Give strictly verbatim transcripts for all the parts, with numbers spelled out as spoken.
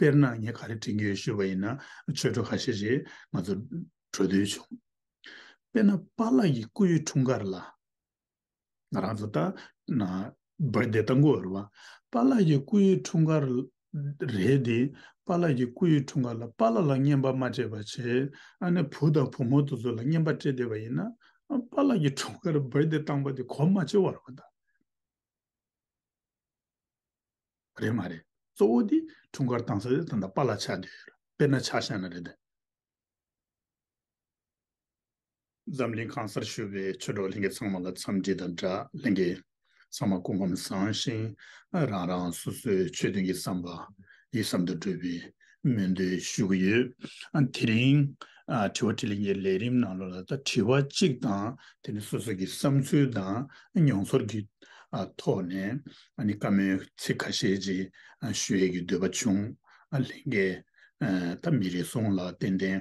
དཔེར་ན་ངས་ག་རེ་དྲན་གྱི་ཡོད་ཞུས་པ་ཡིན་ན། ཆོས་གྲོགས་ཁ་ཤས་ཤིག་ང་ཚོ་འགྲོ་འདོད་བྱུང་། དཔེར་ན་པཱ་ལགས་ཀྱི་སྐུ་ཡི་འཁྲུངས་སྐར་ལ། ང་རང་ཚོ་ད་ན་བར་ཐི་ཌེ་གཏོང་གི་ཡོད་རེད་བ། པཱ་ལགས་ཀྱི་སྐུ་ཡི་འཁྲུངས་སྐར་རེད་དེ། པཱ་ལགས་ཀྱི་སྐུ་ཡི་འཁྲུངས་སྐར་ལ་པཱ་ལགས་ལ་རྔན་པ་མ་སྤྲད་པ་བྱས། ཨ་ནི་བུ་དང་བུ་མོ་དེ་ཚོ་ལ་རྔན་པ་སྤྲད་བསྡད་པ་ཡིན་ན། ཨ། པཱ་ལགས་ཀྱི་འཁྲུངས་སྐར་བར་ཐི་ཌེ་བཏང་པ་དེ་གོ་མ་ཆོད་པ་རེད་བ་ད། རེད་མ་རེད། གཙོ་བོ་དེ་འཁྲུངས་སྐར་བཏང་ས་དེ་ད་ལྟ་པཱ་ལགས་ཆགས་བསྡད་ཡོད་རེད། དཔེར་ན་ཆ་བཞག་ན་རེད་དེ། འཛམ་གླིང་གང་སར་བཞུགས་པའི་ཆོས་གྲོགས་ལྷན་རྒྱས་ཚང་མ་ལ་འཚམས་འདྲི་དང་སྦྲགས། ལྷན་རྒྱས་ཚང་མ་སྐུ་ཁམས་བཟང་ཞིང་། རང་རང་སོ་སོའི་ཆོས་དོན་གྱི་བསམ་པ་ཡིད་བསམ་དུ་འགྲུབ་པའི་སྨོན་འདུན་ཞུ་གི་ཡོད། ཨ། དེ་རིང་ཨ་དྲི་བ་དྲིས་ལན་གྱི་ལས་རིམ་ནང་ལོགས་ལ་ད་དྲི་བ་གཅིག་དང་། དེ་ནི་སོ་སོ་གི་བསམ་ཚུལ་དང་མྱོང་ཚོར་གྱི་ཨ་ཐོག་ནས། ཨ་ནི་བཀའ་མོལ་ཚིག་ཁ་ཤས་ཅིག་ཨ་ཞུ་ཡས་ཀྱི་འདོད་པ་བྱུང་། ཨ། ལྷན་རྒྱས་ཨ་ད་མི་རེ་ཟུང་ལ་ཏན་ཏན་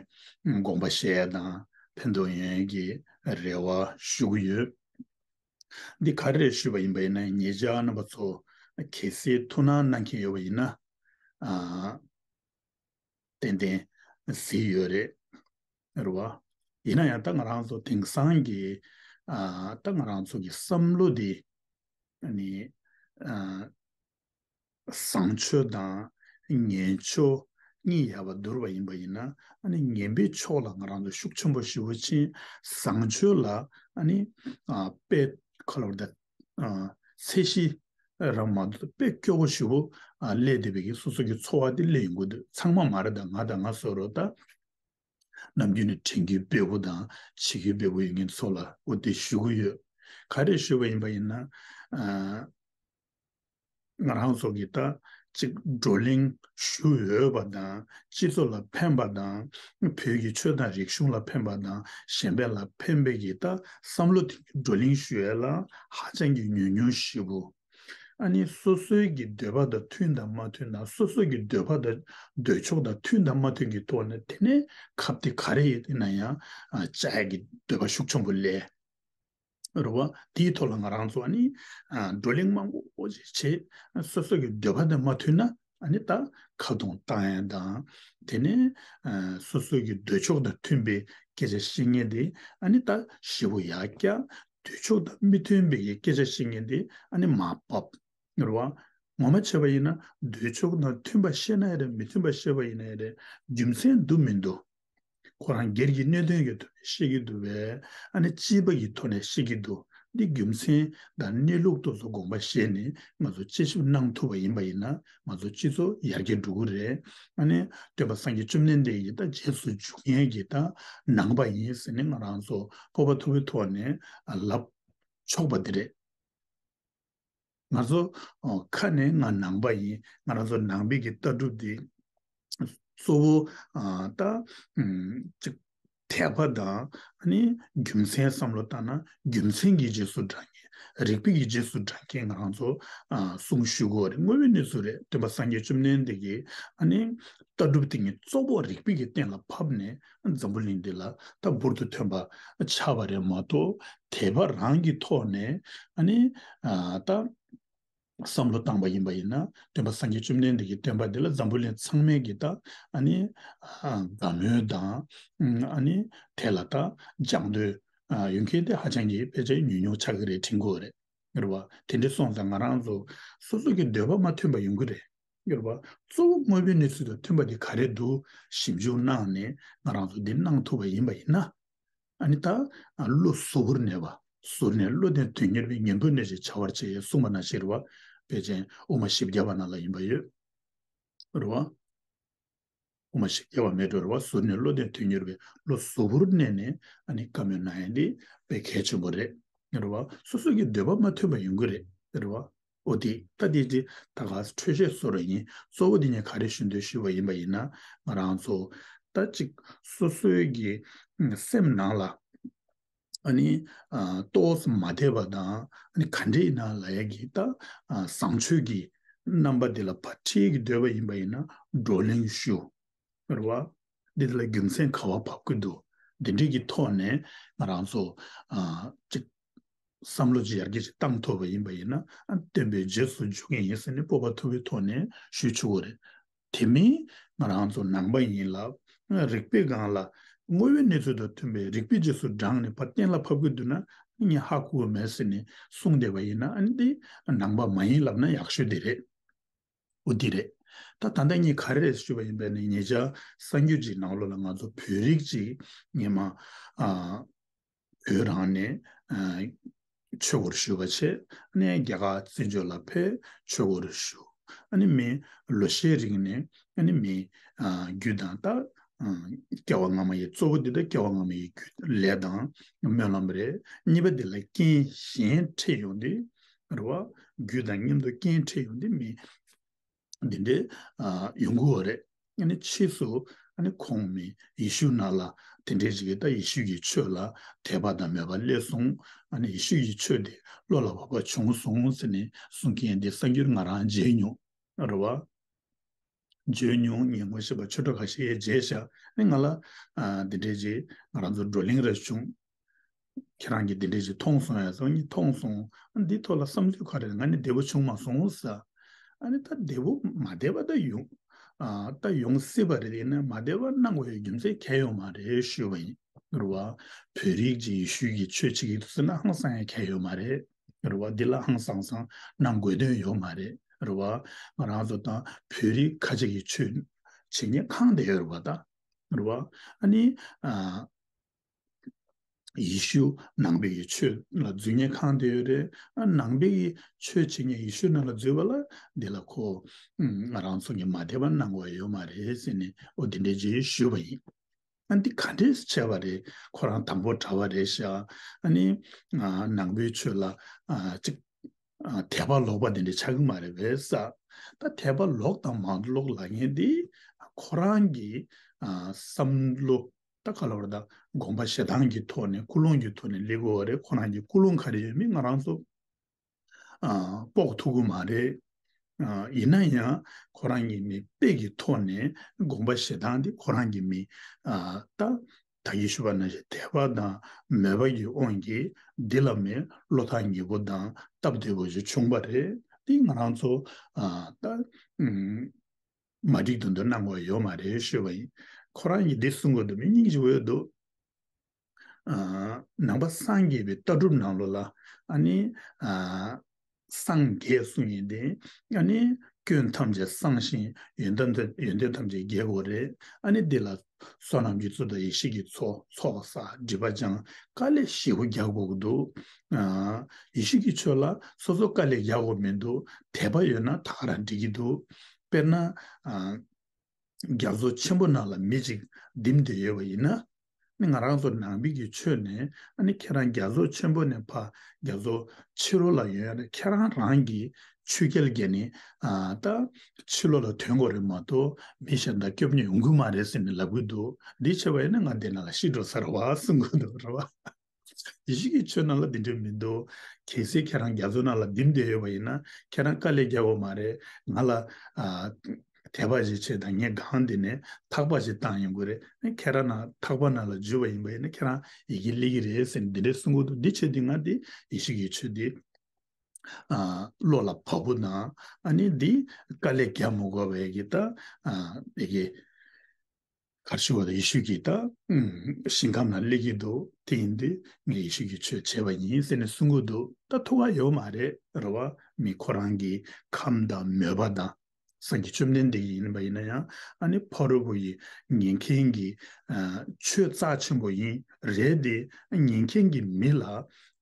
དགོངས་པ་བཞེས་ཡ་དང་ཕན་ཐོགས་ཡོང་ཡས་ཀྱི་རེ་བ་ཞུ་གི་ཡོད། འདི་ག་རེ་རེད་ཞུས་པ་ཡིན་པ་ཡིན་ན། ཉེ་ཆར་རྣམ་པ་ཚོ་གལ་སྲིད་ཐུགས་སྣང་གནང་མཁན་ཡོད་པ་ཡིན་ན། ཨ། ཏན་ཏན་གཟིགས་ཡོད་རེད། རེད་བ། ཡིན་ན་ཡང་ད་ང་རང་ཚོ་དེང་སང་གི་ཨ་ད་ང་རང་ཚོ་གི་བསམ་བློ་འདི་ཨ་ནི་ཨ་བཟང་ཕྱོགས་དང་ངན་ཕྱོགས་གཉིས་ཡོད་པ་བསྡུར་བ་ཡིན་པ་ཡིན་ན། ཨ་ནི་ངན་པའི་ཕྱོགས་ལ་ང་རང་ཚོ་ཤུགས་ཆེན་པོ་ཞེ་པོ་ཕྱིན། བཟང་ཕྱོགས་ལ་ཨ་ནི་ཨ་དཔེ་ཁ་ལོར་ད་ཨ་ཚད་གཞི་རང་མ་གཏོགས་དཔེ་སྐྱོ་པོ་ཞེ་པོ་ཨ་སླེབས་བསྡད་པའི་གི་སོ་སོ་གི་ཚོར་བ་དེ་སླེབས་ཡོང་གི་འདུག། ཚང་མ་མ་རེད། ད་ང་དང་ང་བཟོ་འདྲ་ད་ནམ་རྒྱུན་ནས་དྲན་རྒྱུའི་དཔེ་པོ་དང་བྱེད་རྒྱུའི་དཔེ་པོ་ཡོད་མཁན་ཚོ་ལ་འོ་དེ་ཞུ་གི་ཡོད། ག་རེ་ཞུས་པ་ཡིན་པ་ཡིན་ན། ཨ་ང་རང་ཚོ་གི་ད་ཅིག་བགྲོ་གླེང་ཞུ་འོས་པ་དང་། སྤྱི་ཚོགས་ལ་ཕན་པ་དང་། བོད་ཀྱི་ཆོས་དང་རིག་གཞུང་ལ་ཕན་པ་དང་། གཞན་ཕན་ལ་ཕན་པའི་གི་ད་བསམ་བློ་དེ་བགྲོ་གླེང་ཞུ་ཡས་ལ་ཧ་ཅང་གི་ཉུང་ཉུང་ཞེ་པོ། ཨ་ནི་སོ་སོའི་གི་འདོད་པ་དང་མཐུན་དང་མ་མཐུན་དང་། སོ་སོའི་གི་འདོད་པ་དང་འདོད་ཕྱོགས་དང་མཐུན་དང་མ་མཐུན་གྱི་ཐོག་ནས། དེ་ནས་ཁབ་དེ་ག་རེ་ཡིན་ན་ཡང་ཨ་བཅའ་ཡ་གི་འདོད་པ་ཤུགས་ཆེན་པོ་སླེབས། རེད་བ། དེའི་ཐོག་ལ་ང་རང་ཚོ་ཨ་ནི་ཨ་བགྲོ་གླེང་མང་པོ་ཅིག་བྱས། སོ་སོ་གི་འདོད་པ་དང་མ་མཐུན་ན་ཨ་ནི་ད་ཁ་རྡུང་བཏང་ཡ་དང་། དེ་ནས་ཨ་སོ་སོ་གི་འདོད་ཕྱོགས་དང་མཐུན་པའི་སྐད་ཆ་བཤད་མཁན་དེ་ཨ་ནི་ད་ཞེ་པོ་ཡར་བཀྱག། འདོད་ཕྱོགས་དང་མི་མཐུན་པའི་སྐད་ཆ་བཤད་མཁན་དེ་ཨ་ནི་མར་ཕབ། རེད་བ། ངོ་མ་བྱས་པ་ཡིན་ན་འདོད་ཕྱོགས་དང་མཐུན་པ་བཤད་ན་ཡང་རེད། མི་མཐུན་པ་བཤད་པ་ཡིན་ན་ཡང་རེད། རྒྱུ་མཚན་འདུག་མི་འདུག། ཁོ་རང་སྒེར་གྱི་གནད་དོན་གྱི་ཐོག་ནས་བཤད་ཀྱི་འདུག་པས། ཨ་ནི་སྤྱི་པ་གི་ཐོག་ནས་བཤད་ཀྱི་འདུག། འདི་རྒྱུ་མཚན་དང་གནས་ལུགས་དེ་ཚོ་དགོངས་པ་བཞེས་ནས་ང་ཚོ་དཔྱད་ཞིབ་གནང་ཐུབ་པ་ཡིན་པ་ཡིན་ན། ང་ཚོ་སྤྱི་ཚོགས་ཡར་རྒྱས་འགྲོ་གི་རེད། ཨ་ནི་སྟོན་པ་སངས་རྒྱས་བཅོམ་ལྡན་འདས་ཀྱི་ད་རྗེས་སུ་འཇུག་མཁན་གྱི་ད་ནང་པ་ཡིན་ཟེར་ནས་ང་རང་ཚོ་སྤོབས་པ་མཐོ་པོའི་ཐོག་ནས་ལབ་ཆོག་པ་དེ་རེད། ང་ཚོ་ཨ་ཁ་ནས་ང་ནང་པ་ཡིན། ང་རང་ཚོ་ནང་པའི་གི་ལྟ་གྲུབ་འདི་གཙོ་བོ་ཨ་ད་ཨམ་ཅིག་ཐེག་པ་དང་ཨ་ནི་རྒྱུ་མཚན་བསམ་བློ་བཏང་ན། རྒྱུ་མཚན་གྱི་རྗེས་སུ་འབྲང་མཁན། རིགས་པའི་གི་རྗེས་སུ་འབྲང་མཁན་ང་རང་ཚོ་ཨ་གསུང་ཞུ་དགོས་རེད། དངོས་པོའི་གནས་ཚུལ་རེད། སྟོན་པ་སངས་རྒྱས་བཅོམ་ལྡན་འདས་ཀྱིས་ཨ་ནི་ལྟ་གྲུབ་དེ་ཉིད་གཙོ་བོ་རིགས་པའི་གི་སྟེང་ལ་ཕབ་ནས་འཛམ་བུ་གླིང་འདི་ལ་ད་འབུར་དུ་ཐོན་པ་ཆགས་པ་རེད་མ་གཏོགས། དད་པ་རང་གི་ཐོག་ནས་ཨ་ནི་ཨ་ད་བསམ་བློ་བཏང་པ་ཡིན་པ་ཡིན་ན། སྟོན་པ་སངས་རྒྱས་བཅོམ་ལྡན་འདས་ཀྱི་བསྟན་པ་འདི་ལ་འཛམ་བུ་གླིང་ཚང་མས་ཀྱི་ད་ཨ་ནི་ཨ་དགའ་མོས་དང་། ཨ་ནི་དེ་ལ་ད་སྦྱང་འདོད་ཨ་ཡོད་མཁན་དེ་ཧ་ཅང་གི་ཕལ་ཆེར་ཉུང་ཉུང་ཆགས་ཀྱི་རེད། དྲན་གྱི་ཡོད་རེད། རེད་བ། དེ་འདྲ་སོང་ཙང་ང་རང་ཚོ་སོ་སོ་གི་འདོད་པ་མ་མཐུན་པ་ཡོང་གི་རེད། རེད་བ། གཙོ་བོ་དངོས་པོའི་གནས་ཚུལ་དང་མཐུན་པ་དེ་ག་རེ་འདུག་ཞིབ་འཇུག་གནང་ནས་ང་རང་ཚོ་འདི་གནང་ཐུབ་པ་ཡིན་པ་ཡིན་ན། ཨ་ནི་ད་ཨ་བློ་གཟུ་བོར་གནས་པ། གཟུར་གནས་བློ་ལྡན་དོན་གཉེར་བའི། ཉན་པོ་གནས་ཀྱི་བྱ་བར་བྱེད། གསུངས་པ་ནང་བཞིན་རེད་བ། དཔེ་ཅན་དབུ་མ་བཞི་བརྒྱ་པ་ནང་ལ་ཡིན་པ་ཡོད། རེད་བ། དབུ་མ་བཞི་བརྒྱ་པ་མེད་འགྲོ་རེད་བ། གཟུར་གནས་བློ་ལྡན་དོན་གཉེར་བའི། བློ་གཟུ་བོར་གནས་ནས་ཨ་ནི་བཀའ་མོལ་གནང་ཡ་འདི་དཔེ་གལ་ཆེན་པོ་རེད། རེད་བ། སོ་སོ་གི་འདོད་པ་མ་མཐུན་པ་ཡོང་གི་རེད། རེད་བ། འོ་དེ་ད་དེ་དེ་ད་ག་འཕྲོས་བཤད་བཟོ་འདྲ་ཡིན། གཙོ་བོ་དེ་ངས་ག་རེ་ཞུ་འདོད་ཞུས་པ་ཡིན་པ་ཡིན་ན། ང་རང་ཚོ་ད་ཅིག་སོ་སོའི་གི་སེམས་ནང་ལ་ཨ་ནི་ཨ་ཏོག་ཙམ་མ་བདེ་བ་དང་། ཨ་ནི་ག་འདྲ་ཡིན་ན་ལབ་ཡ་གི་ད་ཨ་བཟང་སྤྱོད་ཀྱི་རྣམ་པ་དེ་ལ་བག་ཁྲེལ་གྱི་འདོད་པ་ཡིན་པ་ཡིན་ན་བགྲོ་གླེང་ཞུ། རེད་བ། འདི་དེ་ལ་རྒྱུ་མཚན་ག་བ་བབས་ཀྱི་འདུག། འདི་འདྲའི་གི་ཐོག་ནས་ང་རང་ཚོ་ཨ་ཅིག་བསམ་བློ་ཅིག་ཡར་རྒྱས་ཅིག་བཏང་ཐུབ་པ་ཡིན་པ་ཡིན་ན། ཨ་སྟོན་པའི་རྗེས་སུ་འཇུག་མཁན་ཡིན་ཟེར་ནས་སྤོབས་པ་མཐོ་པོའི་ཐོག་ནས་ཞུ་ཆོག་གི་རེད། དེ་མིན་ང་རང་ཚོ་ནང་པ་ཡིན་ལབ། རིགས་པའི་སྒང་ལ་དངོས་ཡོད་གནས་ཚུལ་དང་མཐུན་པའི་རིགས་པའི་རྗེས་སུ་འབྲངས་ནས་ཕར་གཏན་ལ་ཕབ་དགོས་འདུག་ན་ངས་ཧ་གོ་གི་མེད་ཟེར་ནས་གསུངས་བསྡད་པ་ཡིན་ན། ཨ་ནི་འདི་ནང་པ་མ་ཡིན་ལབ་ན་ཡག་ཤོས་དེ་རེད། འོ་འདི་རེད། ད་ད་ལྟ་ངས་ག་རེ་ཞུས་པ་ཡིན་པས་ནི། ཉེ་ཆར་གསར་འགྱུར་ཅིག་ནང་ལོགས་ལ་ང་ཚོ་བོད་རིགས་ཅིག་སྔོན་མ་ཨ་བོད་རང་ནས་ཨ་ཆོས་སྒོར་ཞུགས་པ་བྱས། ཨ་ནི་རྒྱ་གར་བཙན་བྱོལ་ལ་ཕེབས། ཆོས་སྒོར་ཞུགས། ཨ་ནི་མི་ལོ་ཤས་རིང་ནས་ཨ་ནི་མི་ཨ་རྒྱུད་དང་། ད་ཨ་སྐྱེ་བ་སྔ་མ་ཡི་གཙོ་བོ་འདི་ད་སྐྱེ་བ་སྔ་མ་ཡི་རྒྱུད་ལས་དང་སྨོན་ལམ་རེད། གཉིས་པ་འདི་ལ་རྐྱེན་གཞན་འཕྲད་ཡོང་དུས་རེད་བ། རྒྱུད་དང་མཉམ་དུ་རྐྱེན་འཕྲད་ཡོང་དུས་མི་འདི་འདྲའི་ཨ་ཡོང་གི་ཡོད་རེད། ཨ་ནི་ཕྱིས་སུ་ཨ་ནི་ཁོང་མི་ཡེ་ཤུ་ནང་ལ་དེ་འདྲའི་ཞིག་གིས་ད་ཡེ་ཤུ་ཡི་ཆོས་ལ་དད་པ་དང་མོས་པ་སླེབས་སོང་། ཨ་ནི་ཡེ་ཤུ་ཡི་ཆོས་དེ་བློ་ལ་བབ་པ་བྱུང་སོང་ཟེར་ནས་གསུང་མཁན་དེ་གསར་འགྱུར་ང་རང་མཇལ་མྱོང་། རེད་བ། མཇལ་མྱོང་། ངས་ངོ་ཤེས་པ་ཆོས་གྲོགས་ཁ་ཤས་མཇལ་ཤག་ཨ་ནི་ང་ལ་ཨ་འདི་འདྲའི་ཅིག་ང་རང་ཚོ་བགྲོ་གླེང་རེ་བྱུང་། ཁྱེད་རང་གིས་འདི་འདྲ་ཞིག་མཐོང་སོང་ཡ་ཟེར། ངས་མཐོང་སོང་། ཨ་འདི་ཐོག་ལ་བསམ་ཚུལ་ག་རེ། ང་ནི་བདེ་པོ་བྱུང་མ་སོང་ཟེར། ཨ་ནི་ད་བདེ་པོ་མ་བདེ་བ་ད་ཡོང་ཨ་ད་ཡོང་སྲིད་པ་རེད། ཡིན་ན་མ་བདེ་བ་གནང་དགོས་ཡའི་རྒྱུ་མཚན་གང་ཡང་ཡོད་མ་རེད་ཞུས་པ་ཡིན། རེད་བ། བོད་རིགས་ཀྱིས་ཡེ་ཤུ་གི་ཆོས་བྱེད་ཀྱི་འདུག་ཟེར་ན་ཧང་སང་ཡ་གང་ཡང་ཡོད་མ་རེད། རེད་བ། འདི་ལ་ཧང་སང་སང་གནང་དགོས་དོན་ཡོད་མ་རེད། རེད་བ། ང་རང་ཚོ་ད་བོད་རིགས་ཁ་ཆེ་གི་ཆོས་བྱེད་མཁན་གང་དེ་ཡོད་རེད་བ་ད། རེད་བ། ཨ་ནི་ཨ། ཡེ་ཤུ་ནང་པའི་གི་ཆོས་ལ་འཛུལ་མཁན་གང་དེ་ཡོད་རེད། ཨ་ནང་པའི་གི་ཆོས་བྱེད་མཁན་ཡེ་ཤུ་ནང་ལ་འཛུལ་བ་ལ་འདི་ལ་ཁོ་ཨ་ང་རང་ཚོ་གི་མ་དད་པ་གནང་དགོས་ཡོད་མ་རེད་ཟེར་ནས། འོ་དེ་འདྲའི་ཅིག་ཞུས་པ་ཡིན། ཨ་འདི་ག་འདྲས་བྱས་པ་རེད། ཁོ་རང་དང་པོ་གྲྭ་པ་རེད་ཤག་ཨ་ནི་ཨ་ནང་པའི་ཆོས་ལ་ཨ་ཅིག་ཨ་དད་པ་ལོག་པ་དེ་འདྲ་ཆགས་ཀྱི་མ་རེད་པས་ཟེར། ད་དད་པ་ལོག་དང་མ་ལོག་ལབ་མཁན་དེ་ཁོ་རང་གི་ཨ་བསམ་བློ། ད་ག་ལབ་རེད། ད་དགོངས་པ་བཞེས་སྟངས་ཀྱི་ཐོག་ནས། ཀུན་སློང་གི་ཐོག་ནས་སླེབས་ཀྱི་ཡོད་རེད། ཁོ་རང་གི་ཀུན་སློང་ག་རེ་ཡོད་མེད་ང་རང་ཚོ་ཨ་དཔོག་ཐུབ་ཀྱི་མ་རེད། ཨ་ཡིན་ན་ཡང་ཁོ་རང་གི་མི་དཔེ་གི་ཐོག་ནས་དགོངས་པ་བཞེས་སྟངས་དེ་ཁོ་རང་གི་མི་ཨ་ད་ད་གིན་ཞུས་པ་ནང་བཞིན་དད་པ་དང་མོས་པ་གི་དབང་གིས་འདི་ལ་མི་བློ་ཐག་ཉེ་པོ་དང་སྟབས་བདེ་པོ་ཞིག་བྱུང་བ་རེད། དེ་ང་རང་ཚོ་ཨ་ད་ཨུམ་མ་འགྲིག་དོན་དུ་གནང་དགོས་ཡོད་མ་རེད་ཞུས་པ་ཡིན། ཁོ་རང་གིས་འདི་གསུང་དགོས་འདུག་མི་སྙིང་རྗེ་པོ་ཡོད་འདུག་ཨ་ནང་པ་སངས་རྒྱས་པའི་ལྟ་གྲུབ་ནང་ལོགས་ལ་ཨ་ནི་ཨ་སངས་རྒྱས་གསུང་ཡིན་ཏེ། ཨ་ནི་སྐྱོན་ཐམས་ཅད་སངས་ཤིང་ཡོན་ཏན་ཐམས་ཡོན་ཏན་ཐམས་ཅད་རྒྱས་དགོས་རེད། ཨ་ནི་འདི་ལ་བསོད་ནམས་ཀྱི་ཚོགས་དང་ཡེ་ཤེས་ཀྱི་ཚོགས། ཚོགས་བསགས། སྒྲིབ་པ་སྦྱང་། དཀའ་ལས་ཞེ་པོ་རྒྱག་དགོས་ཀྱི་འདུག་ཨ་ཡེ་ཤུ་གི་ཆོས་ལ་སོ་སོ་དཀའ་ལས་རྒྱག་དགོས་མི་འདུག་དད་པ་ཡོད་ན་ད་ག་རང་འགྲིག་གི་འདུག་དཔེར་ན་ཨ་རྒྱ་མཚོ་ཆེན་པོ་ནང་ལ་མི་གཅིག་ལྡིམ་བསྡད་ཡོད་པ་ཡིན་ན། ནི་ང་རང་ཚོ་ནང་པའི་གི་ཆོས་ནས་ཨ་ནི་ཁྱེད་རང་རྒྱ་མཚོ་ཆེན་པོ་ནས་ཕར་རྒྱ་མཚོ་ཕྱི་རོལ་ལ་ཡོང་ཡ་ནི་ཁྱེད་རང་རང་གི་ཆོས་རྒྱལ་རྒྱལ་ནི་ཨ་ད་ཕྱི་ལོགས་ལ་ཐོན་དགོས་རེད་མ་གཏོགས་མི་གཞན་དང་སྐྱོབ་མཁན་ཡོང་གི་མ་རེད་ཟེར་ནས་ལབ་གི་འདུག་འདི་བྱས་པ་ཡིན་ན་ང་འདི་ནང་ལ་ཤི་འགྲོ་ས་རེད་བ་གསུང་གི་འདུག་རེད་བ། ཡེ་ཤུ་གི་ཆོས་ནང་ལ་འདི་འདྲ་མི་འདུག་གལ་སྲིད་ཁྱེད་རང་རྒྱ་མཚོ་ནང་ལ་ལྡིམ་བསྡད་ཡོད་པ་ཡིན་ན་ཁྱེད་རང་དཀའ་ལས་རྒྱག་དགོས་མ་རེད། ང་ལ་ཨ་དད་པ་ཞིག་བྱེད་དང་། ངའི་སྒང་འདི་ནས་ཐག་པ་ཞིག་བཏང་ཡོང་གི་རེད། ཁྱེད་རང་ནང་ཐག་པ་ནང་ལ་འཇུས་པ་ཡིན་པ་ཡིན་ན་ཁྱེད་རང་ཡི་གེ་སླེབས་ཀྱི་རེད་ཟེར་ནས་འདི་འདྲ་གསུང་གི་འདུག་འདི་བྱས་དུས་ང་འདི་ཡེ་ཤུ་གི་ཆོས་འདི་ཨ་བློ་ལ་བབ་པོ་དང་། ཨ་ནི་འདི་དཀའ་ལས་རྒྱག་མི་དགོས་པའི་གི་ད་ཨ་ཡི་གེ་གར་ཞུ་བ་དང་ཡེ་ཤུ་གིས་ད་ཨུམ་ཞིང་ཁམས་ནང་སླེབས་ཀྱི་འདུག་དེ་ཡིན་དུས་ངས་ཡེ་ཤུ་གི་ཆོས་བྱས་པ་ཡིན་ཟེར་ནས་གསུང་གི་འདུག་ད་ཐུག་ག་ཡོད་མ་རེད། རེད་བ། མི་ཁོ་རང་གི་ཁམས་དང་མོས་པ་དང་། སངས་རྒྱས་བཅོམ་ལྡན་འདས་ཡིན་པ་ཡིན་ན་ཡང་ཨ་ནི་ཕ་རོལ་པོ་ཡི་ཉན་མཁན་གྱི་ཨ་ཆོས་རྩ་ཆེན་པོ་ཡིན་རེད་དེ། ཉན་མཁན་གྱི་མི་ལ་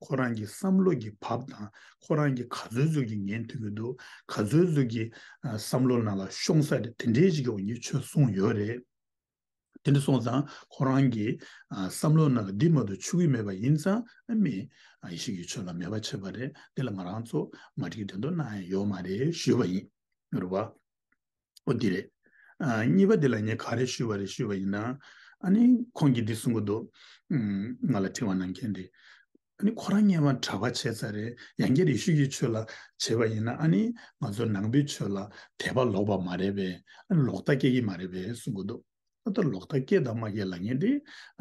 ཁོ་རང་གི་བསམ་བློ་གི་བབ་དང་ཁོ་རང་གི་ག་ཚོད་ཟུག་གི་ཉན་ཐུབ་ཀྱི་འདུག་ག་ཚོད་ཟུག་གི་ཨ་བསམ་བློ་ནང་ལ་ཤོང་ས་རེད། དེ་འདྲའི་ཞིག་གི་འོ་ཉི་ཆོས་གསུངས་ཡོད་རེད། དེ་འདྲ་སོང་ཙང་ཁོ་རང་གི་ཨ་བསམ་བློ་ནང་ལ་འདི་མ་གཏོགས་ཆུག་གི་མེད་པ་ཡིན་ཙང་། ཨ་མི་ཨ་ཡེ་ཤུ་གི་ཆོས་ལ་མོས་པ་བྱས་པ་རེད། དེ་ལ་ང་རང་ཚོ་མ་འགྲིག་དོན་དུ་གནང་ཡ་ཡོད་མ་རེད་ཞུས་པ་ཡིན། རེད་བ། ཨོ་འདི་རེད། ཨ་གཉིས་པ་འདི་ལ་ངས་ག་རེ་ཞུས་པ་རེད་ཞུས་པ་ཡིན་ན། ཨ་ནི་ཁོང་གིས་འདི་གསུང་གི་འདུག་ཨུམ་ང་ལ་དྲི་བ་གནང་མཁན་དེ། ཨ་ནི་ཁོ་རང་སྔོན་མ་གྲྭ་པ་བྱས་ཚར་རེད། ཡང་བསྐྱར་ཡེ་ཤུ་གི་ཆོས་ལ་བྱས་པ་ཡིན་ན། ཨ་ནི་ང་ཚོ་ནང་པའི་ཆོས་ལ་དད་པ་ལོག་པ་མ་རེད་པས། ཨ་ནི་ལོག་ལྟ་སྐྱེ་གི་མ་རེད་པས་གསུང་གི་འདུག་ད་ལྟ་ལོག་ལྟ་སྐྱེ་དང་མ་སྐྱེ་ལབ་མཁན་དེ།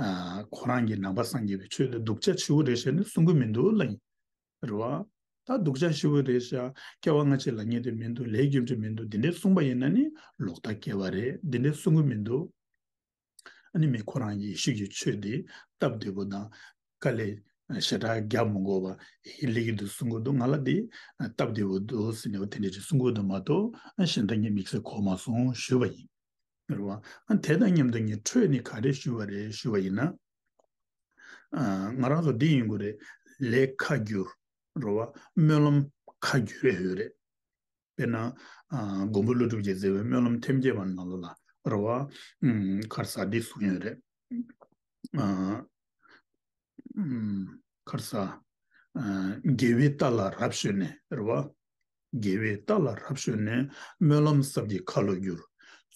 ཨ་ཁོ་རང་གིས་ནང་པ་སངས་རྒྱས་པའི་ཆོས་དེ་སྡུག་ཅག་ཆེ་བོ་རེད་ཟེར་ནས་གསུང་གི་མི་འདུག་ལབ་ཡིན། རེད་བ། ད་སྡུག་ཅག་ཞེ་པོ་རེད་ཤག་སྐྱེ་བ་སྔ་ཕྱི་ལ་ངེས་དོན་མི་འདུག་ལས་རྒྱུ་འབྲས་མི་འདུག་འདི་འདྲའི་གསུངས་པ་ཡིན་ན་ནི་ལོག་ལྟ་སྐྱེ་བ་རེད། འདི་འདྲའི་གསུང་གི་མི་འདུག་ཨ་ནི་མི་ཁོ་རང་གིས་ཡེ་ཤུ་གི་ཆོས་འདི་སྟབས་བདེ་པོ་དང་དཀའ་ལས་ཞེ་དྲག་རྒྱག་མི་དགོས་པ་ཡིན་ལེགས་ཀྱི་འདུག་གསུང་གི་འདུག་ང་ལ་འདི་སྟབས་བདེ་པོ་འདུག་ཟེར་ནས་འོ་དེ་འདྲ་ཅིག་གསུང་གི་འདུག་མ་གཏོགས་གཞན་དག་ངས་དམིགས་བསལ་གོ་མ་སོང་ཞུས་པ་ཡིན། རེད་བ། ཨ་དེ་དང་མཉམ་དུ་ངས་འཕྲོས་ནས་ག་རེ་ཞུས་པ་རེད་ཞུས་པ་ཡིན་ན། ཨ་ང་རང་ཚོ་འདི་ཡིན་དགོས་རེད། ལས་ཁ་བསྒྱུར། རེད་བ། སྨོན་ལམ་ཁ་བསྒྱུར་ཡས་ཡོད་རེད། དཔེར་ན། ཨ་མགོན་པོ་ཀླུ་སྒྲུབ་ཀྱིས་མཛད་པའི་སྨོན་ལམ་ཐེམ་བརྒྱད་པ་ནང་ལོགས་ལ་རེད་བ། ཨུམ་ཁར་ས་འདི་གསུངས་ཡོད་རེད། ཨ་ཨུམ་ཁར་ས། ཨ་དགེ་བའི་རྟ་ལ་རབ་ཞོན་ནས་རེད་བ། དགེ་བའི་རྟ་ལ་རབ་ཞོན་ནས། སྨོན་ལམ་ཟབ་ཀྱིས་ཁ་ལོ་བསྒྱུར།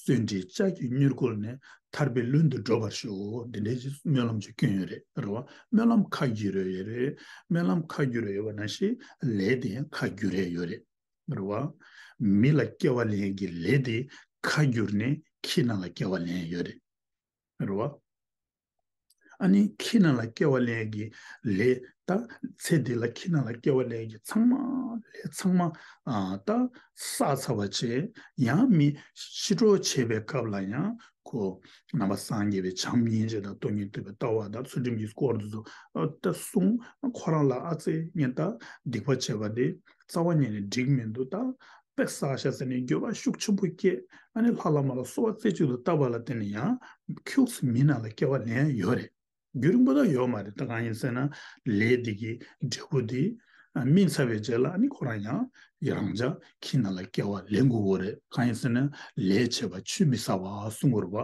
བརྩོན་འགྲུས་ལྕགས་ཀྱུས་མྱུར་བསྐུལ་ནས། ཐར་པའི་ཀློང་དུ་འགྲོ་བར་ཤོག་འདི་འདྲའི་སྨོན་ལམ་ཅིག་བསྐྱོན་ཡོད་རེད། རེད་བ། སྨོན་ལམ་ཁ་བསྒྱུར་ཡོད་རེད། སྨོན་ལམ་ཁ་བསྒྱུར་ཡོད་པ་ནང་བཞིན་ལས་དེ་ཡང་ཁ་བསྒྱུར་ཡས་ཡོད་རེད། རེད་བ། མི་ལ་སྐྱེ་བ་ལེན་གྱི་ལས་དེ་ཁ་བསྒྱུར་ནས་ཁྱི་ནང་ལ་སྐྱེ་བ་ལེན་ཡོད་རེད། རེད་བ། ཨ་ནི་ཁྱི་ནང་ལ་སྐྱེ་བ་ལེན་གྱི་ལས་ད་ཚེ་འདི་ལ་ཁྱི་ནང་ལ་སྐྱེ་བ་ལེན་གྱི་ཚང་མ་ལས་ཚང་མ་ཨ་ད་བསགས་ཚར་བ་བྱས་ཡང་མི་ཕྱི་གྲོགས་བྱེད་པའི་སྐབས་ལ་ཡང་ཁོ་ནང་པ་སངས་རྒྱས་པའི་བྱམས་སྙིང་རྗེ་དང་སྟོང་ཉིད་རྟོགས་པའི་ལྟ་བ་དང་ཚུལ་ཁྲིམས་ཀྱི་སྐོར་དུ་ད་གསུང་ཁོ་རང་ལ་ཨ་ཙི་ངས་ད་སྡིག་པ་བྱས་པ་དེ་རྩ་བ་ཉིད་ནས་འགྲིག་མི་འདུག་ད་དཔེ་བསགས་ཤག་ཟེར་ནས་འགྱོད་པ་ཤུགས་ཆེན་པོ་སྐྱེས། ཨ་ནི་ལྷ་བླ་མ་ལ་གསོལ་བ་རྩེ་གཅིག་ཏུ་བཏབ་པ་ལ་བརྟེན་ནས་ཡང་ཁྱུག་ཙམ་མི་ནང་ལ་སྐྱེ་བ་ལེན་ཡོད་རེད། རྒྱུན་རིང་པོ་ད་ཡོད་མ་རེད། ད་གང་ཡིན་ཟེར་ན་ལས་འདི་གི་འབྲས་བུ་འདི་སྨིན་ཚར་བའི་རྗེས་ལ་ཨ་ནི་ཁོ་རང་ཡང་རང་ཅག་ཁྱི་ནང་ལ་སྐྱེ་བ་ལེན་དགོས་ཀྱི་རེད། གང་ཡིན་ཟེར་ན་ལས་བྱས་པ་ཆུད་མི་ཟ་བ་གསུང་གི་རེད་བ།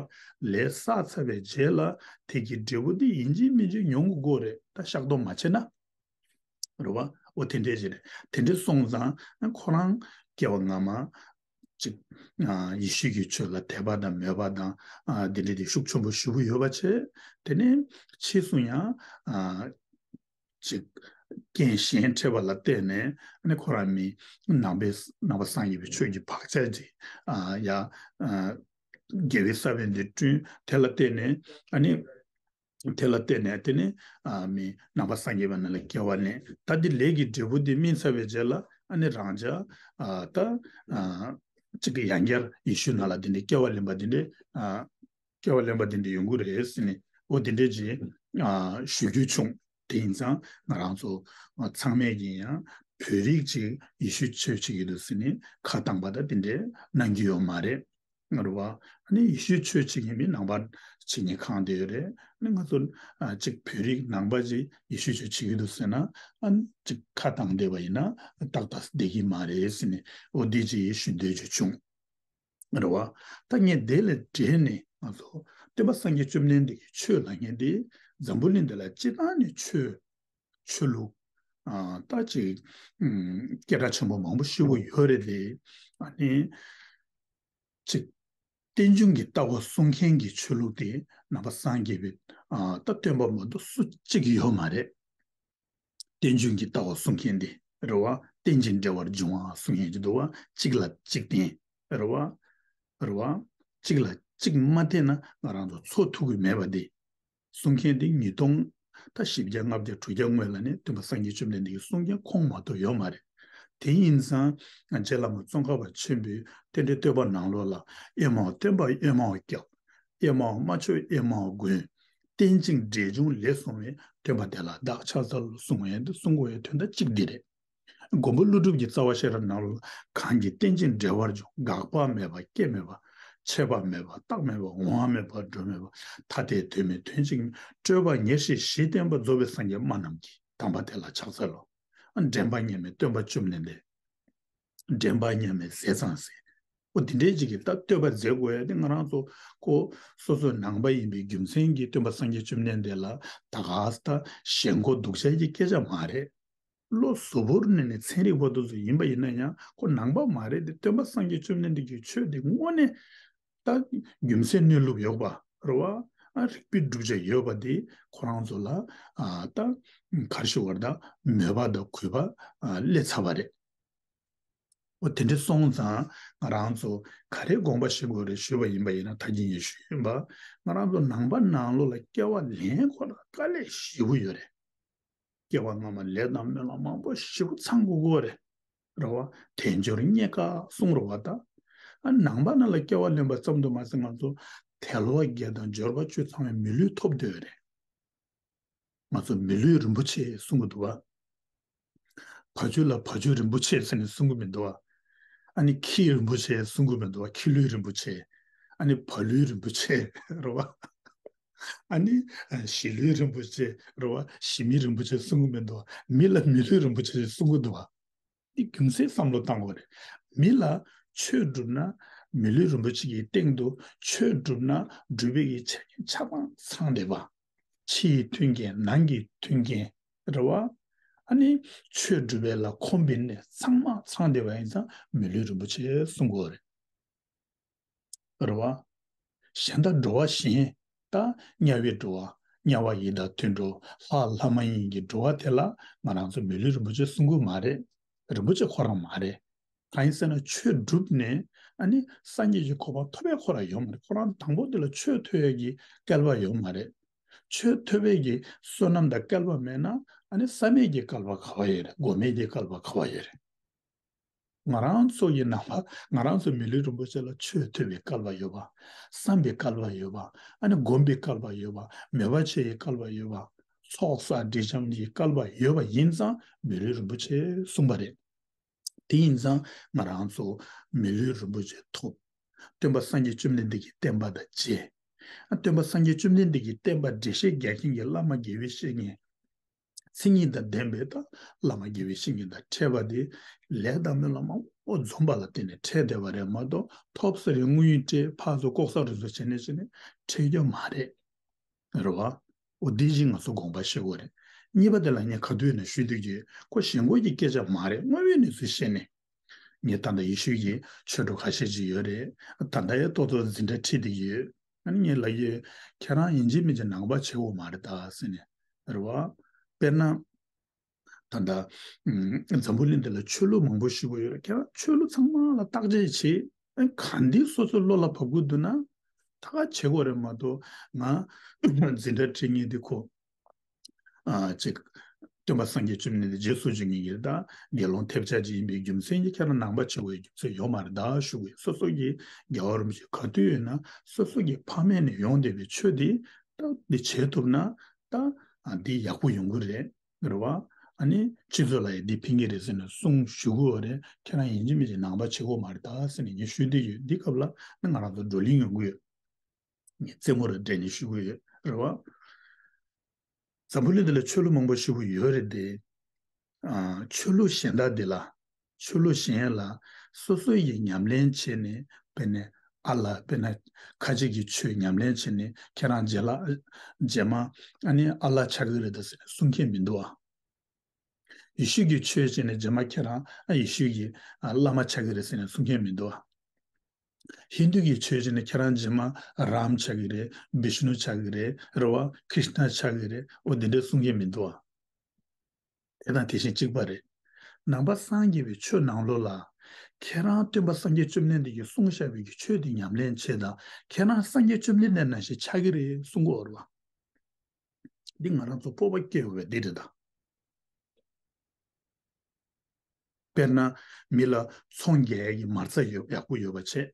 ལས་བསགས་ཚར་བའི་རྗེས་ལ་དེ་གི་འབྲས་བུ་འདི་ཡིན་གཅིག་མིན་གཅིག་མྱོང་དགོས་ཀྱི་རེད། ད་བཤགས་སྡོམ་མ་བྱས་ན། རེད་བ། འོ་དེ་འདྲས་ཅིག་རེད། དེ་འདྲས་སོང་ཙང་ཁོ་རང་སྐྱེ་བ་སྔ་མ་ཅིག་ཨ་ཡེ་ཤུ་གི་ཆོས་ལ་དད་པ་དང་མོས་པ་དང་ཨ་དེ་འདྲས་དེ་ཤུགས་ཆེན་པོ་ཞེ་པོ་ཡོད་པ་བྱས། དེ་ནས་ཕྱིས་སུ་ཡང་ཨ་ཅིག་རྐྱེན་གཞན་འཕྲད་པ་ལ་བརྟེན་ནས་ཨ་ནི་ཁོ་རང་མི་ནང་པའི་ནང་པ་སངས་རྒྱས་པའི་ཆོས་ཀྱི་བག་ཆགས་ཅིག་ཨ་ཡ་ཨ་དགེ་བའི་ས་བོན་འདི་བསྐྲུན། དེ་ལ་བརྟེན་ནས་ཨ་ནི། དེ་ལ་བརྟེན་ནས་དེ་ནི་ཨ་མི་ནང་པ་སངས་རྒྱས་པ་རྣམས་ལ་སྐྱེ་བ་ལེན། ད་འདི་ལས་ཀྱི་འབྲས་བུ་འདི་སྨིན་ཚར་བའི་རྗེས་ལ་ཨ་ནི་རང་ཅག་ཨ་ད་ཨ་གཅིག་གི་ཡང་བསྐྱར་ཡེ་ཤུ་ནང་ལ་འདི་འདྲའི་སྐྱེ་བ་ལེན་པ་འདི་འདྲའི་ཨ་སྐྱེ་བ་ལེན་པ་འདི་འདྲའི་ཡོང་གི་རེད་ཟེར་ནས་འོ་འདི་འདྲའི་ཅིག་ཨ་ཞུ་རྒྱུ་བྱུང་། དེ་ཡིན་ཙང་ང་རང་ཚོ་ཨ་ཚང་མས་ཀྱིས་ཡང་བོད་རིགས་ཅིག་ཡེ་ཤུ་ཆོས་བྱེད་ཀྱི་འདུག་ཟེར་ནས་ཁ་བཏང་པ་ད་འདི་འདྲའི་གནང་རྒྱུ་ཡོད་མ་རེད། རེད་བ། ཨ་ནི་ཡེ་ཤུའི་ཆོས་བྱེད་མཁན་མི་ནང་པ་བྱེད་མཁན་གང་དེ་ཡོད་རེད། ཨ་ནི་ང་ཚོ་ཨ་གཅིག་བོད་རིགས་ནང་པ་ཅིག་ཡེ་ཤུའི་ཆོས་བྱེད་ཀྱི་འདུག་ཟེར་ན་ཨ་ནི་གཅིག་ཁ་བཏང་བསྡད་པ་ཡིན་ན་ཏག་ཏག་བསྡད་ཀྱི་མ་རེད་ཟེར་ནས་འོ་འདི་ཅིག་ཞུ་འདོད་ཅིག་བྱུང་། རེད་བ། ད་ངས་དེ་ལས་འབྲེལ་ནས་ང་ཚོ་སྟོན་པ་སངས་རྒྱས་བཅོམ་ལྡན་འདས་ཀྱི་ཆོས་ལབ་མཁན་དེ་འཛམ་བུ་གླིང་འདི་ལ་སྤྱིར་བཏང་ནས་ཆོས་ཆོས་ལུགས་ཨ་ད་ཅིག་ཨམ་སྐད་གྲགས་ཆེན་པོ་མང་པོ་ཞེ་པོ་ཡོད་རེད་དེ། ཨ་ནི། ཅིག་རྟེན་འབྱུང་གི་ལྟ་བ་གསུང་མཁན་གྱི་ཆོས་ལུགས་དེ་ནང་པ་སངས་རྒྱས་པའི་ཨ་ད་སྟོན་པ་མ་གཏོགས་སུ་གཅིག་ཡོད་མ་རེད། རྟེན་འབྱུང་གི་ལྟ་བ་གསུང་མཁན་དེ་རེད་བ། རྟེན་ཅིང་འབྲེལ་བར་འབྱུང་བ་གསུང་མཁན་ཅིག་འདུག་བ། གཅིག་ལ་གཅིག་བརྟེན་རེད་བ། རེད་བ། གཅིག་ལ་གཅིག་མ་བརྟེན་ན་ང་རང་ཚོ་འཚོ་ཐུབ་ཀྱི་མེད་པ་དེ། གསུང་མཁན་དེ་ཉིས་སྟོང་ད་བཞི་བརྒྱ་ལྔ་བརྒྱ་དྲུག་བརྒྱ་སྔོན་ལ་ནས་སྟོན་པ་སངས་རྒྱས་བཅོམ་ལྡན་འདས་ཀྱི་གསུང་མཁན་ཁོང་མ་གཏོགས་ཡོད་མ་རེད། དེ་ཡིན་ཙང་རྗེ་བླ་མ་ཙོང་ཁ་པ་ཆེན་པོས་རྟེན་འབྲེལ་བསྟོད་པ་ནང་ལོགས་ལ་ཨེ་མའོ་སྟོན་པ་ཨེ་མའོ་སྐྱབས། ཨེ་མའོ་མ་ཆོས་ཨེ་མའོ་མགོན། རྟེན་ཅིང་འབྲེལ་འབྱུང་ལེགས་གསུངས་པས། སྟོན་པ་དེ་ལ་བདག་ཕྱག་འཚལ་ལོ་གསུང་བའི་འདི་གསུང་དགོས་པའི་དོན་དག་གཅིག་འདི་རེད། མགོན་པོ་ཀླུ་སྒྲུབ་ཀྱི་རྩ་བ་ཤེས་རབ་ནང་ལ་གང་གིས་རྟེན་ཅིང་འབྲེལ་བར་འབྱུང་། འགག་པ་མེད་པ་སྐྱེ་མེད་པ། ཆད་པ་མེད་པ་རྟག་མེད་པ། འོང་བ་མེད་པ་འགྲོ་མེད་པ། ཐ་དད་དོན་མེད་དོན་གཅིག་མེད། སྤྲོས་པ་ཉེར་ཞི་བཞི་བསྟན་པ། རྫོགས་པའི་སངས་རྒྱས་སྨྲ་རྣམས་ཀྱིས། དམ་པ་དེ་ལ་ཕྱག་འཚལ་ལོ། འདྲེན་པ་མཉམ་མེད་སྟོན་པ་བཅོམ་ལྡན་འདས། འདྲེན་པ་མཉམ་མེད་ཟས་གཙང་སྲས། འོ་དེ་འདྲའི་ཅིག་གིས་ད་བསྟོད་པ་མཛད་དགོས་ཡ་དེ་ང་རང་ཚོ་ཁོ་སོ་སོ་ནང་པ་ཡིན་པའི་རྒྱུ་མཚན་གྱིས་སྟོན་པ་སངས་རྒྱས་བཅོམ་ལྡན་འདས་ལ་ད་ག་ས་ད་ཞེན་ཁོག་སྡུག་ཅག་གི་སྐད་ཆ་མ་རེད། བློ་གཟུ་བོར་གནས་ནས་ཚན་རིག་པ་དེ་ཚོ་ཡིན་པ་ཡིན་ན་ཡང་ཁོ་ནང་པ་མ་རེད་དེ། སྟོན་པ་སངས་རྒྱས་བཅོམ་ལྡན་འདས་ཀྱི་ཆོས་དེ་དངོས་གནས་ད་རྒྱུ་མཚན་གནས་ལུགས་ཡོད་པ་རེད་བ། ཨ་རིགས་པའི་གྲུབ་ཆ་ཡོད་པ་དེ་ཁོ་རང་ཚོ་ལ་ཨ་ད་ག་རེ་ཞུ་དགོས་རེད། ད་མོས་པ་དང་གུས་པ་ཨ་སླེབས་ཚར་བ་རེད། འོ་དེ་འདྲ་སོང་ཙང་ང་རང་ཚོ་ག་རེ་དགོངས་པ་བཞེས་དགོས་རེད་ཞུས་པ་ཡིན་པ་ཡིན་ན། ད་གིན་ཡང་ཞུས་ཡིན་པ། ང་རང་ཚོ་ནང་པ་ནང་ལོགས་ལ་སྐྱེ་བ་ལེན་དགོས་ན་དཀའ་ལས་ཞེ་པོ་ཡོད་རེད། སྐྱེ་བ་སྔ་མ་ལས་དང་སྨོན་ལམ་མང་པོ་ཞེ་པོ་ཚང་དགོས་ཀྱི་རེད། རེད་བ། དལ་འབྱོར་རྙེད་དཀའ་གསུང་རེད་བ་ད། ཨ་ནང་པ་ནང་ལ་སྐྱེ་བ་ལེན་པ་ཙམ་དུ་མ་ཟད་ང་ཚོ་དལ་བ་བརྒྱད་དང་འབྱོར་པ་བཅུ་ཚང་བའི་མི་ལུས་ཐོབ་སྡོད་རེད། ང་ཚོ་མི་ལུས་རིན་པོ་ཆེ་གསུང་གི་འདུག་བ། བ་ཕྱུགས་ལ་བ་ཕྱུགས་རིན་པོ་ཆེ་ཟེར་ནས་གསུང་གི་མི་འདུག་བ། ཨ་ནི་ཁྱི་རིན་པོ་ཆེ་གསུང་གི་མི་འདུག་བ། ཁྱི་ལུས་རིན་པོ་ཆེ། ཨ་ནི་བ་ལུས་རིན་པོ་ཆེ་རེད་བ། ཨ་ནི་ཞི་ལུས་རིན་པོ་ཆེ་རེད་བ། ཞི་མི་རིན་པོ་ཆེ་གསུང་གི་མི་འདུག་བ། མི་ལ་མི་ལུས་རིན་པོ་ཆེ་གསུང་གི་འདུག་བ། འདི་རྒྱུ་མཚན་བསམ་བློ་བཏང་དགོས་རེད། མི་ལ་ཆོས་བསྒྲུབ་ན་མི་ལུས་རིན་པོ་ཆེ་གི་སྟེང་དུ་ཆོས་བསྒྲུབ་ན་སྒྲུབ་པའི་གི་ཆ་རྐྱེན་ཆ་ཚང་ཚང་བསྡད་པ། ཕྱི་ཡི་མཐུན་རྐྱེན་ནང་གི་མཐུན་རྐྱེན་རེད་བ། ཨ་ནི་ཆོས་སྒྲུབ་པའི་ལ་ཁོམ་པའི་གནས་ཚང་མ་ཚང་བསྡད་པ་ཡིན་ཙང་མི་ལུས་རིན་པོ་ཆེ་གསུང་དགོས་རེད། རེད་བ། གཞན་དག་འགྲོ་བ་གཞན། ད་དམྱལ་བའི་འགྲོ་བ། དམྱལ་བ་ཡི་དྭགས་དུད་འགྲོ། ལྷ་ལྷ་མ་ཡིན་གྱི་འགྲོ་བ་དེ་ལ་ང་རང་ཚོ་མི་ལུས་རིན་པོ་ཆེ་གསུང་གི་མ་རེད། རིན་པོ་ཆེ་ཁོ་རང་མ་རེད། གང་ཡིན་ཟེར་ན་ཆོས་བསྒྲུབས་ནས་ཨ་ནི་སངས་རྒྱས་ཀྱི་གོ་འཕང་ཐོབ་པའི་ཁོ་རང་ཡོད་མ་རེད། ཁོ་རང་དང་པོ་དེ་ལ་ཆོས་ཐོས་ཡས་ཀྱི་སྐལ་པ་ཡོད་མ་རེད། ཆོས་ཐོས་པའི་གི་བསོད་ནམས་དང་སྐལ་པ་མེད་ན་ཨ་ནི་བསམ་ཡས་ཀྱི་སྐལ་པ་ག་བ་ཡོད་རེད། སྒོམ་ཡས་ཀྱི་སྐལ་པ་ག་བ་ཡོད་རེད། ང་རང་ཚོ་ཡི་ནང་པ་ང་རང་ཚོ་མི་ལུས་རིན་པོ་ཆེ་ལ་ཆོས་ཐོས་པའི་སྐལ་པ་ཡོད་པ། བསམ་པའི་སྐལ་པ་ཡོད་པ། ཨ་ནི་སྒོམ་པའི་སྐལ་པ་ཡོད་པ། མོས་པ་བྱེད་ཡའི་སྐལ་པ་ཡོད་པ། ཚོགས་བསགས་སྒྲིབ་སྦྱང་གི་སྐལ་པ་ཡོད་པ་ཡིན་ཙང་མི་ལུས་རིན་པོ་ཆེ་གསུངས་པ་རེད། དེ་ཡིན་ཙང་ང་རང་ཚོ་མི་ལུས་རིན་པོ་ཆེ་ཐོབ། སྟོན་པ་སངས་རྒྱས་བཅོམ་ལྡན་འདས་ཀྱི་བསྟན་པ་དང་མཇལ། སྟོན་པ་སངས་རྒྱས་བཅོམ་ལྡན་འདས་ཀྱི་བསྟན་པ་འགྲེལ་བཤད་རྒྱག་མཁན་གྱི་བླ་མ་དགེ་བའི་བཤེས་གཉེན། མཚན་ཉིད་དང་ལྡན་པའི་ད་བླ་མ་དགེ་བའི་བཤེས་གཉེན་དང་འཕྲད་པ་དེ་ལས་དང་སྨོན་ལམ་མང་པོ་འཛོམས་པ་ལ་བརྟེན་ནས་འཕྲད་བསྡད་པ་རེད་མ་གཏོགས་ཐོབ་ས་རེད་དངོས་ཡོད་འཕྲད་ཕར་ཚུར་ལྐོག་ཟ་རུལ་སུངས་བྱས་ནས་བྱས་ནས་འཕྲད་རྒྱུ་མ་རེད། རེད་བ། འོ་དེ་བཞིན་ང་ཚོ་དགོངས་པ་བཞེས་དགོས་རེད། གཉིས་པ་དེ་ལ་ངས་ག་དུས་ནས་ཞུས་བསྡད་ཀྱི་ཁོ་ཞེན་ཁོག་གི་སྐད་ཆ་མ་རེད། དངོས་ཡོད་གནས་ཚུལ་བཤད་ནས། ངས་ད་ལྟ་ཡེ་ཤུ་གི་ཆོས་གྲོགས་ཁ་ཤས་ཅིག་ཡོད་རེད། ད་ལྟ་ཡང་ཏོག་ཏོག་འཛིན་གྲྭ་ཁྲིད་བསྡད་ཀྱི་ཡོད། ཨ་ནི་ངས་ལབ་ཀྱི་ཡོད། ཁྱེད་རང་ཡིན་གཅིག་མིན་གཅིག་ནང་པ་བྱེད་དགོས་མ་རེད་ད་ཟེར་ནས། རེད་བ། དཔེར་ན། ད་ལྟ། ཨམ། འཛམ་བུ་གླིང་འདི་ལ་ཆོས་ལུགས་མང་པོ་ཞེ་པོ་ཡོད་རེད། ཁྱེད་རང་ཆོས་ལུགས་ཚང་མ་ལ་བརྟག་དཔྱད་བྱེད། ཨ་ནི་ག་འདི་སོ་སོའི་བློ་ལ་བབས་ཀྱི་འདུག་ན། ད་ག་བྱེད་དགོས་རེད་མ་གཏོགས་ང་འཛིན་གྲྭ་ཁྲིད་མཁན་འདི་ཁོ། ཨ། ཅིག་སྟོན་པ་སངས་རྒྱས་བཅོམ་ལྡན་འདས་རྗེས་སུ་འཇུག་མཁན་གྱི་ད་དགེ་སློང་ཐེབས་ཆག་ཅིག་ཡིན་པའི་རྒྱུ་མཚན་གྱིས་ཁྱེད་རང་ནང་པ་བྱེད་དགོས་ཀྱི་རྒྱུ་མཚན་ཡོད་མ་རེད་ད་ཞུ་གི་ཡོད། སོ་སོ་གི་རྒྱལ་བ་རིན་པོ་ཆེ་ག་དུས་ཡོད་ན་སོ་སོ་གི་ཕ་མེས་ནས་ཡོང་བསྡད་པའི་ཆོས་འདི་ད་འདི་བྱེད་ཐུབ་ན་ད་ཨ་འདི་ཡག་པོ་ཡོང་གི་རེད། རེད་བ། ཨ་ནི་སྤྱི་ཚོགས་ལ་ཡང་འདི་ཕན་གྱི་རེད་ཟེར་ནས་གསུང་ཞུ་གི་ཡོད་རེད། ཁྱེད་རང་ཡིན་གཅིག་མིན་གཅིག་ནང་པ་བྱེད་དགོས་མ་རེད་ད་ཟེར་ནས་ངས་ཞུ་བསྡད་ཡོད། འདི་སྐབས་ལ་ནི་ང་རང་ཚོ་བགྲོ་གླེང་ཡོང་གི་ཡོད། ངས་རྩེད་མོ་རེ་སྤྲད་ནས་ཞུ་གི་ཡོད། རེད་བ། འཛམ་བུ་གླིང་འདི་ལ་ཆོས་ལུགས་མང་པོ་ཞེ་པོ་ཡོད་རེད་དེ། ཨ། ཆོས་ལུགས་གཞན་དག་འདི་ལ། ཆོས་ལུགས་གཞན་ལ་སོ་སོ་ཡི་ཉམས་ལེན་བྱས་ནས་དཔེར་ན་ཨ་ལ་དཔེར་ན་ཁ་ཅིག་གི་ཆོས་ཉམས་ལེན་བྱས་ནས་ཁྱེད་རང་རྗེས་ལ་རྗེས་མ་ཨ་ནི་ཨ་ལ་ཆགས་ཀྱི་རེད་ད་ཟེར་ནས་གསུང་མཁན་མི་འདུག་ཨ། ཡེ་ཤུ་གི་ཆོས་བྱས་ནས་རྗེས་མ་ཁྱེད་རང་ཨ་ཡེ་ཤུ་གི་ཨ་བླ་མ་ཆགས་ཀྱི་རེད་ཟེར་ནས་གསུང་མཁན་མི་འདུག་ཨ། ཧིན་དུ་གི་ཆོས་བྱས་ནས་ཁྱེད་རང་རྗེས་མ་རཱམ་ཆགས་ཀྱི་རེད། བིཤ་ནུ་ཆགས་ཀྱི་རེད། རེད་བ། ཀྲིཤ་ན་ཆགས་ཀྱི་རེད། འོ་འདི་འདྲ་གསུང་མཁན་མི་འདུག་ཨ། དེ་དང་དེ་བཞིན་གཅིག་པ་རེད། ནང་པ་སངས་རྒྱས་པའི་ཆོས་ནང་ལོགས་ལ། ཁྱེད་རང་སྟོན་པ་སངས་རྒྱས་བཅོམ་ལྡན་འདས་ཀྱིས་གསུངས་བཞག་པའི་གི་ཆོས་དེ་ཉམས་ལེན་བྱེད་དང་། ཁྱེད་རང་སངས་རྒྱས་བཅོམ་ལྡན་འདས་ནང་བཞིན་ཆགས་ཀྱི་རེད་གསུང་གི་ཡོད་རེད་བ། འདི་ང་རང་ཚོ་སྤོབས་པ་སྐྱེ་དགོས་པ་འདི་རེད་ད། དཔེར་ན། མི་ལ་ཚོང་རྒྱག་ཡག་གི་མ་རྩ་ཡོད་ཡག་པོ་ཡོད་པ་བྱས།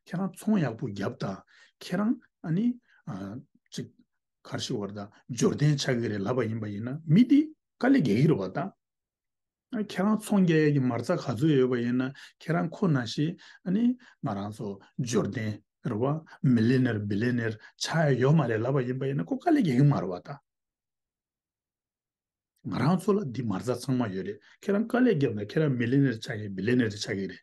ཁྱེད་རང་ཚོང་ཡག་པོ་བརྒྱབ་དང་ཁྱེད་རང་ཨ་ནི། ཨ། ཅིག་ག་རེ་ཞུ་དགོས་རེད་ད། འབྱོར་ལྡན་ཆགས་ཀྱི་རེད་ལབ་པ་ཡིན་པ་ཡིན་ན་མི་དེ་དཀའ་ལས་རྒྱག་གི་རེད་བ་ད། ཨ། ཁྱེད་རང་ཚོང་རྒྱག་ཡག་གི་མ་རྩ་ག་ཚོད་ཡོད་པ་ཡིན་ན་ཁྱེད་རང་ཁོ་ནང་བཞིན་ཨ་ནི་ང་རང་ཚོ་འབྱོར་ལྡན་རེད་བ། མི་ལི་ནེར་བི་ལི་ནེར་ཆགས་ཡག་ཡོད་མ་རེད་ལབ་པ་ཡིན་པ་ཡིན་ན་ཁོ་དཀའ་ལས་རྒྱག་གི་མ་རེད་བ་ད། ང་རང་ཚོ་ལ་འདི་མ་རྩ་ཚང་མ་ཡོད་རེད། ཁྱེད་རང་དཀའ་ལས་བརྒྱབ་ན་ཁྱེད་རང་མི་ལི་ནེར་ཆགས་ཀྱི་རེད། བི་ལི་ནེར་ཆགས་ཀྱི་རེད།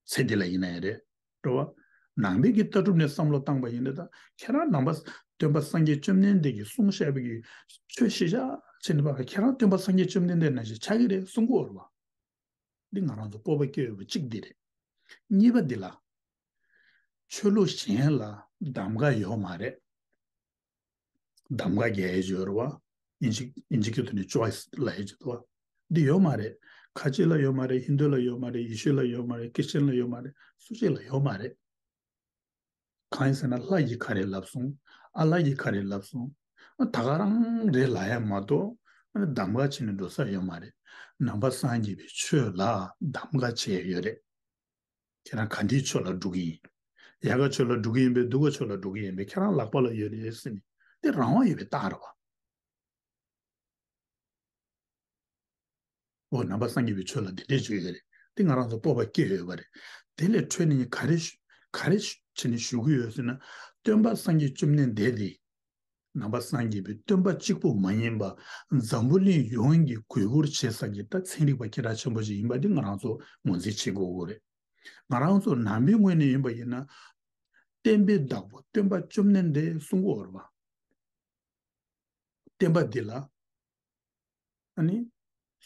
ཚེ་འདི་ལ་ཡིན་ན་ཡང་རེད། རེད་བ། ནང་པའི་གི་ལྟ་གྲུབ་ནས་བསམ་བློ་བཏང་པ་ཡིན་ན་ད་ཁྱེད་རང་ནང་པ་སྟོན་པ་སངས་རྒྱས་བཅོམ་ལྡན་འདས་ཀྱིས་གསུངས་བཞག་པའི་གི་ཆོས་གཞི་བཞག་བྱས་ནས་བ་ཁྱེད་རང་སྟོན་པ་སངས་རྒྱས་བཅོམ་ལྡན་འདས་ནང་བཞིན་ཆགས་ཀྱི་རེད་གསུང་གི་ཡོད་རེད་བ། འདི་ང་རང་ཚོ་སྤོབས་པ་སྐྱེ་འོས་པ་གཅིག་འདི་རེད། གཉིས་པ་འདི་ལ། ཆོས་ལུགས་གཞན་ལ་གདམ་ག་ཡོད་མ་རེད། གདམ་ག་རྒྱག་ཡས་ཅིག་ཡོད་རེད་བ། ཨིན་ཇི་ཨིན་ཇི་སྐད་དུ་ནི་ཅོའི་སི་ལབ་ཡས་ཅིག་འདུག་བ། འདི་ཡོད་མ་རེད། ཁ་ཆེ་ལ་ཡོད་མ་རེད། ཧིན་དུ་ལ་ཡོད་མ་རེད། ཡེ་ཤུ་ལ་ཡོད་མ་རེད། ཁྲིས་ཅན་ལ་ཡོད་མ་རེད། སུ་གཅིག་ལ་ཡོད་མ་རེད། གང་ཡིན་ཟེར་ན་ལྷ་ཡིས་ག་རེ་ལབ་སོང་། ཨ་ལ་ཡིས་ག་རེ་ལབ་སོང་། ཨ་ད་ག་རང་རེད་ལབ་ཡ་མ་གཏོགས་ ཨ་ནི་གདམ་ག་བྱས་ནས་འགྲོ་ས་ཡོད་མ་རེད། ནང་པ་སངས་རྒྱས་པའི་ཆོས་ལ་གདམ་ག་བྱས་ཡོད་རེད། ཁྱེད་རང་ག་འདྲའི་ཆོས་ལ་འགྲོ་གི་ཡིན། ཡག་ག་ཆོས་ལ་འགྲོ་གི་ཡིན་པས་སྡུག་ག་ཆོས་ལ་འགྲོ་གི་ཡིན་པས་ཁྱེད་རང་ལག་པ་ལ་ཡོད་རེད་ཟེར་ནས་དེ་རང་དབང་ཡོད་པའི་རྟགས་རེད་བ། འོ་ནང་པ་སངས་རྒྱས་པའི་ཆོས་ལ་འདི་འདྲས་བརྗོད་ཡོད་རེད། འདི་ང་རང་ཚོ་སྤོབས་པ་སྐྱེ་ཡོད་པ་རེད། དེ་ལས་འཕྲོས་ནས་ག་རེ་ག་རེ་བྱས་ནས་ཞུ་གི་ཡོད་ཟེར་ན། སྟོན་པ་སངས་རྒྱས་བཅོམ་ལྡན་འདས་དེ་ནང་པ་སངས་རྒྱས་པའི་སྟོན་པ་གཅིག་པུ་མ་ཡིན་པ། འཛམ་བུ་གླིང་ཡོངས་ཀྱི་གུས་བཀུར་བྱེད་ས་ཀྱི་ད་ཚན་རིག་པ་སྐད་གྲགས་ཆེན་པོ་ཞིག་ཡིན་པ་འདི་ང་རང་ཚོ་ངོས་འཛིན་བྱེད་དགོས་ཀྱི་རེད། ང་རང་ཚོ་ནང་པའི་ངོས་ནས་ཡིན་པ་ཡིན་ན། བསྟན་པའི་བདག་པོ་སྟོན་པ་བཅོམ་ལྡན་འདས་གསུང་གི་ཡོད་རེད་བ། བསྟན་པ་འདི་ལ། ཨ་ནི།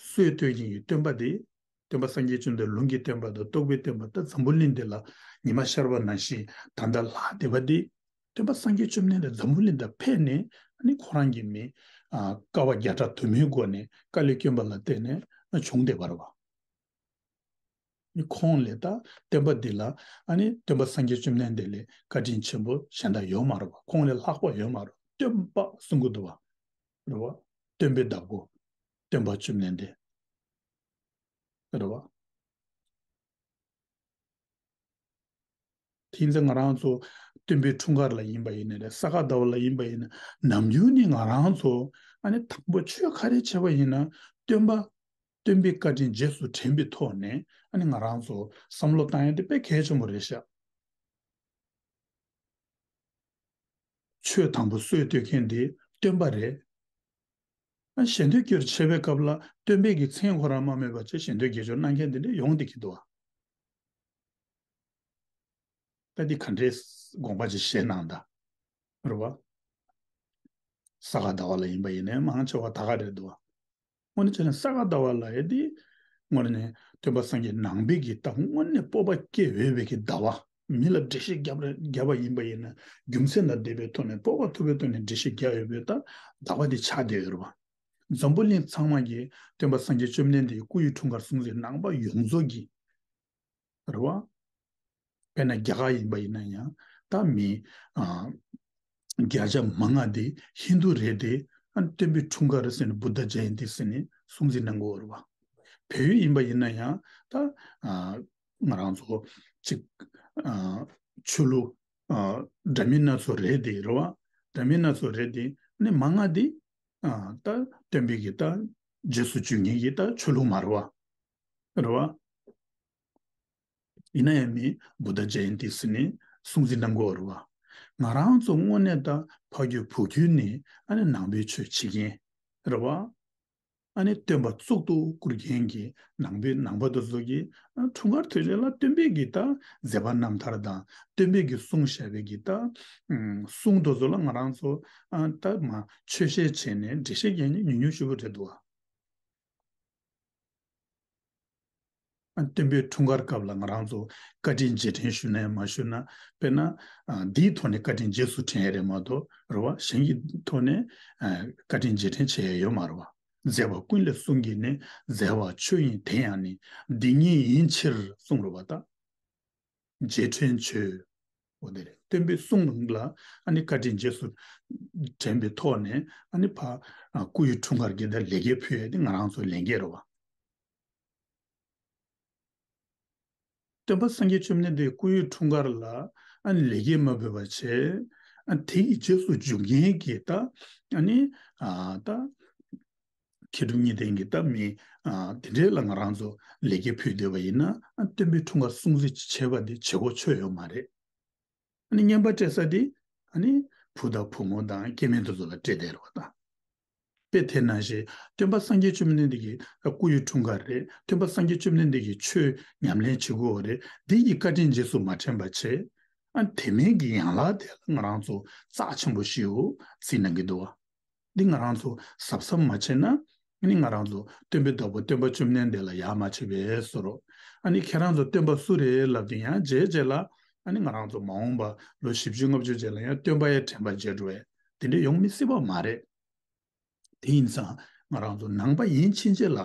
སྲོལ་གཏོད་མཁན་གྱི་སྟོན་པ་འདི། སྟོན་པ་སངས་རྒྱས་བཅོམ་ལྡན་ལུང་གི་བསྟན་པ་དང་རྟོགས་པའི་བསྟན་པ་དང་འཛམ་བུ་གླིང་འདི་ལ་ཉི་མ་ཤར་བ་ནང་བཞིན་ད་ལྟ་ལྷག་བསྡད་པ་འདི། སྟོན་པ་སངས་རྒྱས་བཅོམ་ལྡན་འདས་འཛམ་བུ་གླིང་དུ་ཕེབས་ནས་ཨ་ནི་ཁོ་རང་གི་མི། ཨ་བསྐལ་པ་བརྒྱ་ཕྲག་དུ་མའི་སྒོ་ནས་དཀའ་ལས་བསྐྱོན་པ་ལ་བརྟེན་ནས་བྱུང་བསྡད་པ་རེད་བ། ཁོང་ལས་ད་བསྟན་པ་འདི་ལ་ཨ་ནི་སྟོན་པ་སངས་རྒྱས་བཅོམ་ལྡན་འདས་ལས་བཀའ་དྲིན་ཆེན་པོ་གཞན་དག་ཡོད་མ་རེད་བ། ཁོང་ལས་ལྷག་པ་ཡོད་མ་རེད། སྟོན་པ་གསུང་གི་འདུག་བ། རེད་བ། སྟོན་པའི་བདག་པོ་སྟོན་པ་བཅོམ་ལྡན་འདས། རེད་བ། དེ་ཡིན་ཙང་ང་རང་ཚོ་སྟོན་པའི་འཁྲུངས་སྐར་ལ་ཡིན་པ་ཡིན་ན་རེད། ས་ག་ཟླ་བ་ལ་ཡིན་པ་ཡིན་ན་ནམ་རྒྱུན་ནས་ང་རང་ཚོ་ཨ་ནི་དང་པོ་ཆོས་ག་རེ་བྱས་པ་ཡིན་ན་སྟོན་པ། སྟོན་པའི་བཀའ་དྲིན་རྗེས་སུ་དྲན་པའི་ཐོག་ནས་ཨ་ནི་ང་རང་ཚོ་བསམ་བློ་བཏང་ཡ་དེ་དཔེ་གལ་ཆེན་པོ་རེད་ཤག་ཆོས་དང་པོ་སྲོལ་གཏོད་མཁན་དེ་སྟོན་པ་རེད། ཨ་ཞལ་འདོན་སྐྱོར་བྱེད་པའི་སྐབས་ལ་སྟོན་པའི་གི་མཚན་ཁོ་རང་མ་སྨོས་པ་བྱས་ཞལ་འདོན་དགེ་སྦྱོར་གནང་མཁན་དེ་འདྲ་ཡོང་བསྡད་ཀྱི་འདུག་བ། ད་འདི་ག་འདྲའི་དགོངས་པ་ཅིག་བཞེས་གནང་ད། རེད་བ། ས་ག་ཟླ་བ་ལ་ཡིན་པ་ཡིན་ནའི་མང་ཆེ་བ་ད་ག་རེད་འདུག་བ། དངོས་གནས་བྱས་ན་ས་ག་ཟླ་བ་ལབ་ཡ་དེ་དངོས་གནས་སྟོན་པ་སངས་རྒྱས་ནང་པའི་གི་ད་དངོས་གནས་སྤོབས་པ་སྐྱེ་འོས་པའི་གི་ཟླ་བ། མི་ལ་འགྲེལ་བཤད་རྒྱབ་ར་རྒྱབ་པ་ཡིན་པ་ཡིན་ན་རྒྱུ་མཚན་དང་ལྡན་པའི་ཐོག་ནས་སྤོབས་པ་ཐུབ་པའི་ཐོག་ནས་འགྲེལ་བཤད་རྒྱག་འོས་པའི་ད་ཟླ་བ་དེ་ཆགས་བསྡད་ཡོད་རེད་བ། འཛམ་བུ་གླིང་ཚང་མ་གིས་སྟོན་པ་སངས་རྒྱས་བཅོམ་ལྡན་འདས་ཀྱི་སྐུ་ཡི་འཁྲུངས་སྐར་སྲུང་བརྩི་ནང་པ་ཡོངས་རྫོགས་ཀྱིས། རེད་བ། དཔེར་ན་རྒྱ་གར་ཡིན་པ་ཡིན་ན་ཡང་ད་མི་ཨ་བརྒྱ་ཆ་མང་ང་དེ་ཧིན་དུ་རེད་དེ། ཨ་སྟོན་པའི་འཁྲུངས་སྐར་ཟེར་ནས་བུདྡྷ་ཇ་ཡན་ཏི་ཟེར་ནས་སྲུང་བརྩི་གནང་གི་ཡོད་རེད་བ། བལ་ཡུལ་ཡིན་པ་ཡིན་ན་ཡང་ད་ཨ་ང་རང་ཚོ་གཅིག་ཨ་ཆོས་ལུགས་ཨ་འདྲ་མིན་སྣ་ཚོགས་རེད་དེ་རེད་བ། འདྲ་མིན་སྣ་ཚོགས་རེད་དེ་ནི་མང་ང་དེ་ཨ་ད་སྟོན་པའི་གི་ད་རྗེས་སུ་འཇུག་མཁན་གྱི་ད་ཆོས་ལུགས་མ་རེད་བ། རེད་བ། ཡིན་ན་ཡང་མི་བུདྡྷ་ཇ་ཡན་ཏི་ཟེར་ནས་སྲུང་བརྩི་གནང་གི་ཡོད་རེད་བ། ང་རང་ཚོ་དངོས་གནས་ད་ཕ་རྒྱུད་བུ་རྒྱུད་ནས་ཨ་ནི་ནང་པའི་ཆོས་བྱེད་མཁན་རེད་བ། ཨ་ནི་སྟོན་པ་གཙུག་ཏུ་བཀུར་མཁན་གྱི་ནང་པའི་ནང་པ་དེ་ཚོ་གིས་ཨ་འཁྲུངས་སྐར་དུས་ཆེན་ལ་སྟོན་པའི་གི་ད་མཛད་པ་རྣམ་ཐར་དང་སྟོན་པའི་གི་གསུང་བཤད་པའི་གི་ད་ཨུམ་གསུང་དེ་ཚོ་ལ་ང་རང་ཚོ་ཨ་ད་མ་ཆོས་བཤད་བྱས་ནས་འགྲེལ་བཤད་རྒྱག་མཁན་ཉུང་ཉུང་ཞིག་རེད་འདུག་བ། སྟོན་པའི་འཁྲུངས་སྐར་སྐབས་ལ་ང་རང་ཚོ་བཀའ་དྲིན་རྗེས་དྲན་ཞུ་ན་ཡང་མ་ཞུ་ན། དཔེར་ན། འདིའི་ཐོག་ནས་བཀའ་དྲིན་རྗེས་སུ་དྲན་ཡ་རེད་མ་གཏོགས་རེད་བ། གཞན་གྱི་ཐོག་ནས་བཀའ་དྲིན་རྗེས་དྲན་བྱེད་ཡ་ཡོད་མ་རེད་བ། མཛད་པ་ཀུན་ལས་གསུང་གི་ནི། མཛད་པ་ཆོས་ཡིན་དེ་ཡང་ནི། འདི་ཉིད་ཡིན་ཕྱིར་གསུངས་རེད་བ་ད། རྗེས་དྲན་བྱོས། འོ་དེ་རེད། སྟོན་པའི་གསུང་ལ་ཨ་ནི་བཀའ་དྲིན་རྗེས་སུ་དྲན་པའི་ཐོག་ནས་ཨ་ནི་ཕ་སྐུ་ཡི་འཁྲུངས་སྐར་གྱི་ད་ལེགས་སྐྱེས་ཕུལ་ཡ་དེ་ང་རང་ཚོའི་ལས་འགན་རེད་བ། སྟོན་པ་སངས་རྒྱས་བཅོམ་ལྡན་འདས་སྐུ་ཡི་འཁྲུངས་སྐར་ལ་ཨ་ནི་ལེགས་སྐྱེས་མ་ཕུལ་བ་བྱས། ཨ་དེ་ཡི་རྗེས་སུ་འཇུག་མཁན་གྱི་ད་ཨ་ནི་ཨ་ད་མཁས་གྲུབ་གཉིས་ལྡན་གྱི་ད་མི་ཨ་དེ་འདྲའི་ལ་ང་རང་ཚོ་ལེགས་སྐྱེས་ཕུལ་བསྡད་པ་ཡིན་ན། ཨ་སྟོན་པའི་འཁྲུངས་སྐར་སྲུང་བརྩི་བྱེད་པ་དེ་བྱེད་དགོས་ཆོ་ཡོད་མ་རེད། ཨ་ནི་བསྙེན་པ་སྤྲད་ས་དེ་ཨ་ནི་བུ་དང་བུ་མོ་དང་སྐྱེ་དམན་དེ་ཚོ་ལ་སྤྲད་བསྡད་རེད་བ་ད། དཔེ་དེ་ནང་བཞིན་སྟོན་པ་སངས་རྒྱས་བཅོམ་ལྡན་འདས་ཀྱི་སྐུ་ཡི་འཁྲུངས་སྐར་རེད། སྟོན་པ་སངས་རྒྱས་བཅོམ་ལྡན་འདས་ཀྱི་ཆོས་ཉམས་ལེན་བྱེད་དགོས་པ་རེད། འདི་ཡི་བཀའ་དྲིན་རྗེས་སུ་མ་དྲན་པ་བྱས། ཨ་དེ་མིན་གྱི་ཡན་ལག་དེ་ལ་ང་རང་ཚོ་རྩ་ཆེན་པོ་ཞེ་པོ་བརྩི་གནང་གི་འདུག་བ། འདི་ང་རང་ཚོ་གཟབ་གཟབ་མ་བྱས་ན། ཨ་ནི་ང་རང་ཚོ་སྟོན་པའི་བདག་པོ་སྟོན་པ་བཅོམ་ལྡན་འདས་ལ་ཡ་མ་བྱས་པའི་བཟོ་འདྲ། ཨ་ནི་ཁྱེད་རང་ཚོ་སྟོན་པ་སུ་རེད་ལབ་དུས་ཡང་རྗེས་རྗེས་ལ་ཨ་ནི་ང་རང་ཚོ་མ་འོངས་པ་ལོ་བཞི་བཅུ་ལྔ་བཅུ་རྗེས་ལ་ཡང་སྟོན་པ་ཡ་དྲན་པ་བརྗེད་འགྲོ་བས་དེ་འདྲ་ཡོང་མི་སྲིད་པ་མ་རེད། དེ་ཡིན་ཙང་ང་རང་ཚོ་ནང་པ་ཡིན་ཕྱིན་ཆད་ལ་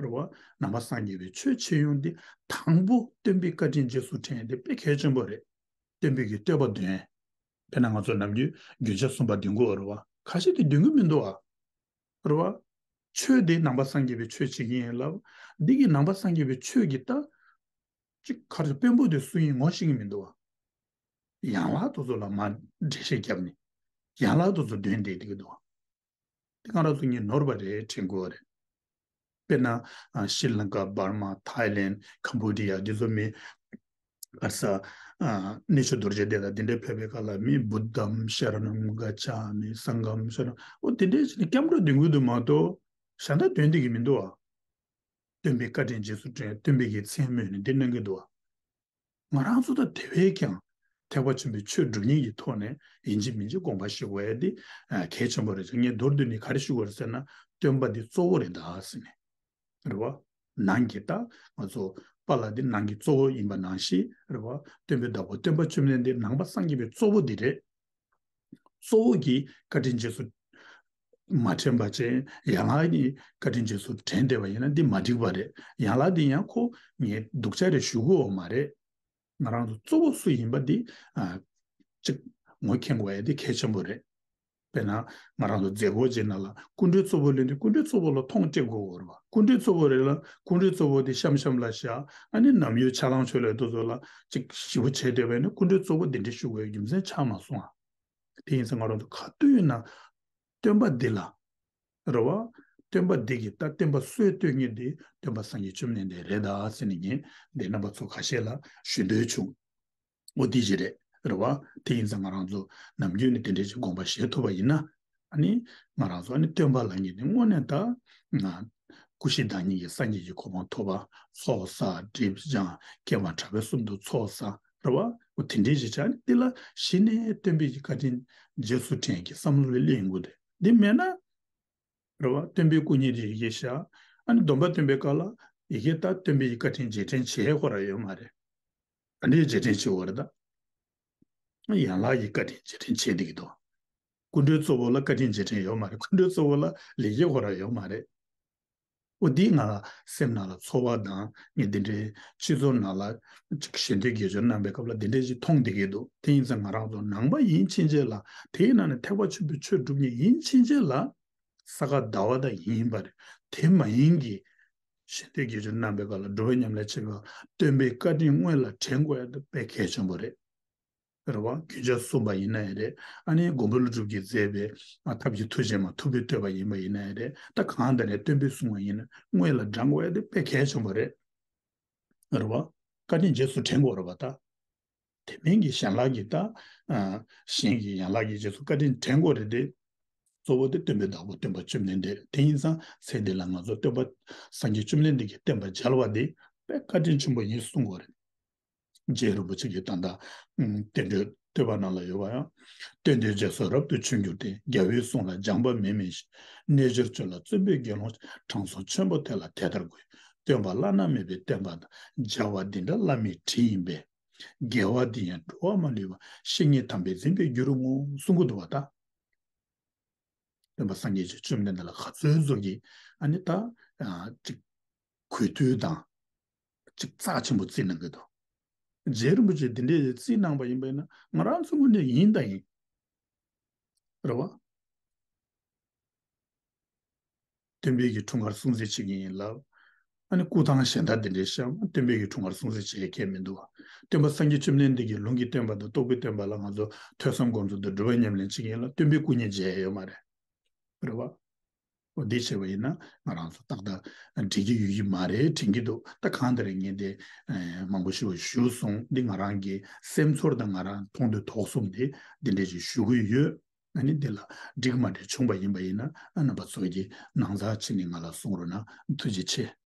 རེད་བ། ནང་པ་སངས་རྒྱས་པའི་ཆོས་ཆེ་ཡོང་འདི་དང་པོ་སྟོན་པའི་བཀའ་དྲིན་རྗེས་སུ་དྲན་འདི་དཔེ་གལ་ཆེན་པོ་རེད། སྟོན་པའི་གི་བསྟོད་པ་འདོན། དཔེར་ན་ང་ཚོ་ནམ་རྒྱུན་རྒྱུན་ཆགས་གསུམ་པ་འདོན་གི་ཡོད་རེད་བ། ཁ་ཤས་དེ་འདོན་གི་མི་འདུག་བ། རེད་བ། ཆོས་དེ་ནང་པ་སངས་རྒྱས་པའི་ཆོས་བྱེད་ཀྱི་ཡིན་ལབ། འདི་གི་ནང་པ་སངས་རྒྱས་པའི་ཆོས་ཀྱི་ད་ཅིག་ག་རེ་དཔོན་པོ་དེ་སུ་ཡིན་ངོ་ཤེས་ཀྱི་མི་འདུག་བ། ཡན་ལག་དེ་ཚོ་ལ་མར་འགྲེལ་བཤད་བརྒྱབ་ནས་ཡན་ལག་དེ་ཚོ་འདོན་བསྡད་ཀྱི་འདུག་བ། དེ་ང་རང་ཚོ་གཉིས་ནོར་བ་རེད་དྲན་གྱི་ཡོད་རེད། དཔེར་ན། ཨ། ཤྲི་ལང་ཀ། འབར་མ། ཐའི་ལེན། ཀམ་བོ་ཌི་ཡ་འདི་ཚོ་མི། ག་ས། ཨ། གནས་ཆུང་རྡོ་རྗེ་གདན་དང་དེ་འདྲའི་ཕེབས་པའི་སྐབས་ལ་མི་བུདྡྷམ་ཤ་ར་ནམ་ག་ཆ་མི། སངྒྷམ་ཤ་ར། འོ་དེ་འདྲའི་བྱས་ནས་སྐྱབས་འགྲོ་འདོན་གྱི་འདུག་མ་གཏོགས་གཞན་དག་འདོན་བསྡད་ཀྱི་མི་འདུག་བ། སྟོན་པའི་བཀའ་དྲིན་རྗེས་སུ་དྲན། སྟོན་པའི་གི་མཚན་སྨོས་ནས་འདི་གནང་གི་འདུག་བ། ང་རང་ཚོ་ད་དེ་བས་ཀྱང་ཐེག་པ་ཆེན་པོའི་ཆོས་སྒྲུབ་མཁན་གྱི་ཐོག་ནས་ཡིན་གཅིག་མིན་གཅིག་དགོངས་པ་བཞེས་དགོས་ཡ་འདི་གལ་ཆེན་པོ་རེད། ངས་མདོར་བསྡུས་ནས་ག་རེ་ཞུ་དགོས་རེད་ཟེར་ན། སྟོན་པ་འདི་གཙོ་བོ་རེད་ད་ཟེར་ནས། རེད་བ། ནང་གི་ད་ང་ཚོ་པཱ་ལགས་འདི་ནང་གི་གཙོ་བོ་ཡིན་པ་ནང་བཞིན་རེད་བ། སྟོན་པའི་བདག་པོ་སྟོན་པ་བཅོམ་ལྡན་འདས་ནང་པ་སངས་རྒྱས་པའི་གཙོ་བོ་འདི་རེད། གཙོ་བོ་གི་བཀའ་དྲིན་རྗེས་སུ་མ་དྲན་པ་བྱས། ཡན་ལག་གི་བཀའ་དྲིན་རྗེས་སུ་དྲན་བསྡད་པ་ཡིན་ན་འདི་མ་འགྲིག་པ་རེད། ཡན་ལག་འདི་ཡང་ཁོ་ངས་སྡུག་ཅག་རེད་ཞུ་གི་ཡོད་མ་རེད། ང་རང་ཚོ་གཙོ་བོ་སུ་ཡིན་པ་འདི། ཨ། གཅིག་ངོས་འཁྱེར་དགོས་ཡ་འདི་གལ་ཆེན་པོ་རེད། དཔེར་ན། ང་རང་ཚོ་མཛད་སྒོ་ཅིག་ནང་ལ་སྐུ་མགྲོན་གཙོ་བོ་སླེབས་དུས་སྐུ་མགྲོན་གཙོ་བོ་ལ་མཐོང་སྤྲད་དགོས་ཀྱི་ཡོད་རེད་བ། སྐུ་མགྲོན་གཙོ་བོ་རེད་ལ་སྐུ་མགྲོན་གཙོ་བོ་དེ་གཤམ་གཤམ་ལ་བཞག་ཨ་ནི་ནམ་ཡོད་ཆ་ལང་ཆོས་ལ་དེ་ཚོ་ལ་ཅིག་ཞིབ་པོ་བྱས་བསྡད་པ་ཡིན་ན་སྐུ་མགྲོན་གཙོ་བོ་དེ་འདྲ་ཞུ་དགོས་རྒྱུ་མཚན་ཆགས་མ་སོང་ཨ། དེ་ཡིན་ཙང་ང་རང་ཚོ་ག་དུས་ཡིན་ན་སྟོན་པ་འདི་ལ། རེད་བ། སྟོན་པ་འདི་གི་ད་བསྟན་པ་སྲོལ་གཏོད་མཁན་འདི་སྟོན་པ་སངས་རྒྱས་བཅོམ་ལྡན་འདས་རེད་ད་ཟེར་ནས་ངས་འདི་རྣམ་པ་ཚོ་ཁ་ཤས་ལ་ཞུ་འདོད་བྱུང་། འོ་དེ་ཅི་རེད། རེད་བ། དེ་ཡིན་ཙང་ང་རང་ཚོ་ནམ་རྒྱུན་ནས་དེ་འདྲའི་ཅིག་དགོངས་པ་བཞེས་ཐུབ་པ་ཡིན་ན། ཨ་ནི་ང་རང་ཚོ་ཨ་ནི་སྟོན་པ་ལབ་མཁན་དེ་དངོས་གནས་ད་ང་སྐུ་བཞི་བདག་ཉིད་ཀྱི་སངས་རྒྱས་ཀྱི་གོ་འཕང་ཐོབ་པ། ཚོགས་བསགས་སྒྲིབ་སྦྱང་དགེ་བ་གྲགས་པའི་གསུམ་དུ་ཚོགས་བསགས་རེད་བ། འོ་དེ་འདྲའི་ཅིག་བྱ་ནི་འདི་ལ་གཞི་ནས་སྟོན་པའི་གི་བཀའ་དྲིན་རྗེས་སུ་དྲན་གྱི་བསམ་བློ་ལ་སླེབས་ཡོང་གི་འདུག་འདི་མེད་ན། རེད་བ། སྟོན་པའི་སྐུ་བརྙན་གྱི་ཡི་གེ་བཞག་ཨ་ནི་སྡོམ་པ་སྟོན་པའི་སྐབས་ལ་ཡི་གེ་ད་སྟོན་པའི་ཡི་བཀའ་དྲིན་རྗེས་དྲན་བྱེད་ཁོ་ར་ཡོད་མ་རེད། ག་འདྲའི་རྗེས་དྲན་བྱེད་དགོས་རེད་ད། ཡན་ལག་གི་བཀའ་དྲིན་རྗེས་དྲན་བྱེད་བསྡད་ཀྱི་འདུག་སྐུ་མགྲོན་གཙོ་བོ་ལ་བཀའ་དྲིན་རྗེས་དྲན་ཡོད་མ་རེད། སྐུ་མགྲོན་གཙོ་བོ་ལ་ལེགས་སྐྱེས་ཁོ་ར་ཡོད་མ་རེད། འོ་འདི་ང་ལ་སེམས་ནང་ལ་ཚོར་བ་དང་ངས་འདི་འདྲའི་སྤྱི་ཚོགས་ནང་ལ་ཅིག་ཞལ་འདོན་དགེ་སྦྱོར་གནང་པའི་སྐབས་ལ་འདི་འདྲའི་ཅིག་མཐོང་བསྡད་ཀྱི་འདུག་དེ་ཡིན་ཙང་ང་རང་ཚོ་ནང་པ་ཡིན་ཕྱིན་ཆད་ལ་དེའི་ནང་ནས་ཐེག་པ་ཆེན་པོའི་ཆོས་སྒྲུབ་མཁན་ཡིན་ཕྱིན་ཆད་ལ། ས་ག་ཟླ་བ་དང་ཡིན་པ་རེད། དེ་མ་ཡིན་གྱི་ཞལ་འདོན་དགེ་སྦྱོར་གནང་པའི་སྐབས་ལ་སྒྲུབ་པ་ཉམས་ལེན་བྱེད་པ་སྟོན་པའི་བཀའ་དྲིན་དངོས་ལ་དྲན་དགོས་ཡ་དེ་དཔེ་གལ་ཆེན་པོ་རེད། རེད་བ། རྒྱུན་ཆགས་གསུམ་པ་ཡིན་ན་ཡང་རེད། ཨ་ནི་མགོན་པོ་ཀླུ་སྒྲུབ་ཀྱིས་མཛད་པའི་ཨ་ཐབས་ཀྱི་མཐུ་ཆེན་མ་ཐུབ་པའི་བསྟོད་པ་ཡིན་པ་ཡིན་ན་ཡང་རེད། ད་གང་ལྟར་ནས་སྟོན་པས་གསུངས་པ་ཡིན་ན་དངོས་ལ་བགྲང་དགོས་ཡ་དེ་དཔེ་གལ་ཆེན་པོ་རེད། རེད་བ། བཀའ་དྲིན་རྗེས་སུ་དྲན་དགོས་རེད་བ་ད། དེ་མིན་གྱི་གཞན་ལགས་ཀྱིས་ད། ཨ། གཞན་གྱི་ཡན་ལག་གི་རྗེས་སུ་བཀའ་དྲིན་དྲན་དགོས་རེད་དེ། གཙོ་བོ་དེ་སྟོན་པའི་བདག་པོ་སྟོན་པ་བཅོམ་ལྡན་འདས་རེད། དེ་ཡིན་ཙང་ཚེ་འདི་ལ་ང་ཚོ་སྟོན་པ་སངས་རྒྱས་བཅོམ་ལྡན་འདས་ཀྱི་བསྟན་པ་མཇལ་བ་དེ་དཔེ་བཀའ་དྲིན་ཆེན་པོ་ཡིན་གསུང་དགོས་རེད། རྗེ་རིན་པོ་ཆེ་གིས་ད་ལྟ་བསྟན་འགྲོའི་བསྟོད་པ་ནང་ལ་ཡོད་པ་ཡང་། བསྟན་འགྲོའི་རྗེས་སུ་རབ་ཏུ་བྱུང་གྱུར་ཏེ། རྒྱལ་བའི་གསུང་ལ་སྦྱངས་པ་མེད་མིན་ཞིང་། རྣལ་འབྱོར་སྤྱོད་ལ་བརྩོན་པས་དགེ་སློང་། དྲང་སྲོང་ཆེན་པོ་དེ་ལ་དེ་ལྟར་བསྐུལ། སྟོན་པ་བླ་ན་མེད་པའི་བསྟན་པ་དང་། མཇལ་བ་འདི་འདྲ་བླ་མའི་དྲིན་ཡིན་པས། དགེ་བ་འདི་ཡང་འགྲོ་བ་མ་ལུས་པ། བཤེས་གཉེན་དམ་པས་འཛིན་པའི་རྒྱུ་རུ་བསྔོ། གསུང་གི་འདུག་བ་ད། སྟོན་པ་སངས་རྒྱས་ཀྱིས་བཅོམ་ལྡན་འདས་ལ་ག་ཚོད་ཚོད་ཀྱིས་ཨ་ནི་ད་ཨ་ཅིག་གུས་བཏུད་དང་ཅིག་རྩ་ཆེན་པོ་བརྩི་གནང་གི་འདུག་རྗེ་རིན་པོ་ཆེས་འདི་འདྲའི་བརྩི་གནང་པ་ཡིན་པ་ཡིན་ན་ང་རང་ཚོ་དངོས་གནས་ཡིན་དང་ཡིན། རེད་བ། སྟོན་པའི་གི་འཁྲུངས་སྐར་སྲུང་བརྩི་བྱེད་ཀྱི་ཡིན་ལབ། ཨ་ནི་སྐུ་ཐང་གཞན་དག་འདི་འདྲའི་བཤམས། སྟོན་པའི་གི་འཁྲུངས་སྐར་སྲུང་བརྩི་བྱེད་མཁན་མི་འདུག་བ། སྟོན་པ་སངས་རྒྱས་བཅོམ་ལྡན་འདས་ཀྱི་ལུང་གི་བསྟན་པ་དང་རྟོགས་པའི་བསྟན་པ་ལ་ང་ཚོ་ཐོས་བསམ་སྒོམ་གསུམ་དང་སྒྲུབ་པ་ཉམས་ལེན་བྱེད་ཀྱི་ཡིན་ལབ། སྟོན་པའི་སྐུ་བརྙན་མཇལ་ཡ་ཡོད་མ་རེད། རེད་བ། འོ་འདི་བྱས་པ་ཡིན་ན་ང་རང་ཚོ་ཏག་ཏག་འགྲིག་གི་ཡོད་ཀྱི་མ་རེད་དྲན་གྱི་འདུག་ད་གང་ལྟར་ངས་འདི་མང་པོ་ཞིག་ཞུས་སོང་། འདི་ང་རང་གི་སེམས་ཚོར་དང་ང་རང་མཐོང་ཐོས་དོགས་གསུམ་དེ་འདི་འདྲས་ཞིག་ཞུ་གི་ཡོད། ཨ་ནི་འདི་ལ་འགྲིག་མ་འགྲིག་བྱུང་པ་ཡིན་པ་ཡིན་ན་ཨ་རྣམ་པ་ཚོ་གིས་ནང་ཚགས་བྱས་ནས་ང་ལ་གསུང་རོགས་གནང་། ཐུགས་རྗེ་ཆེ།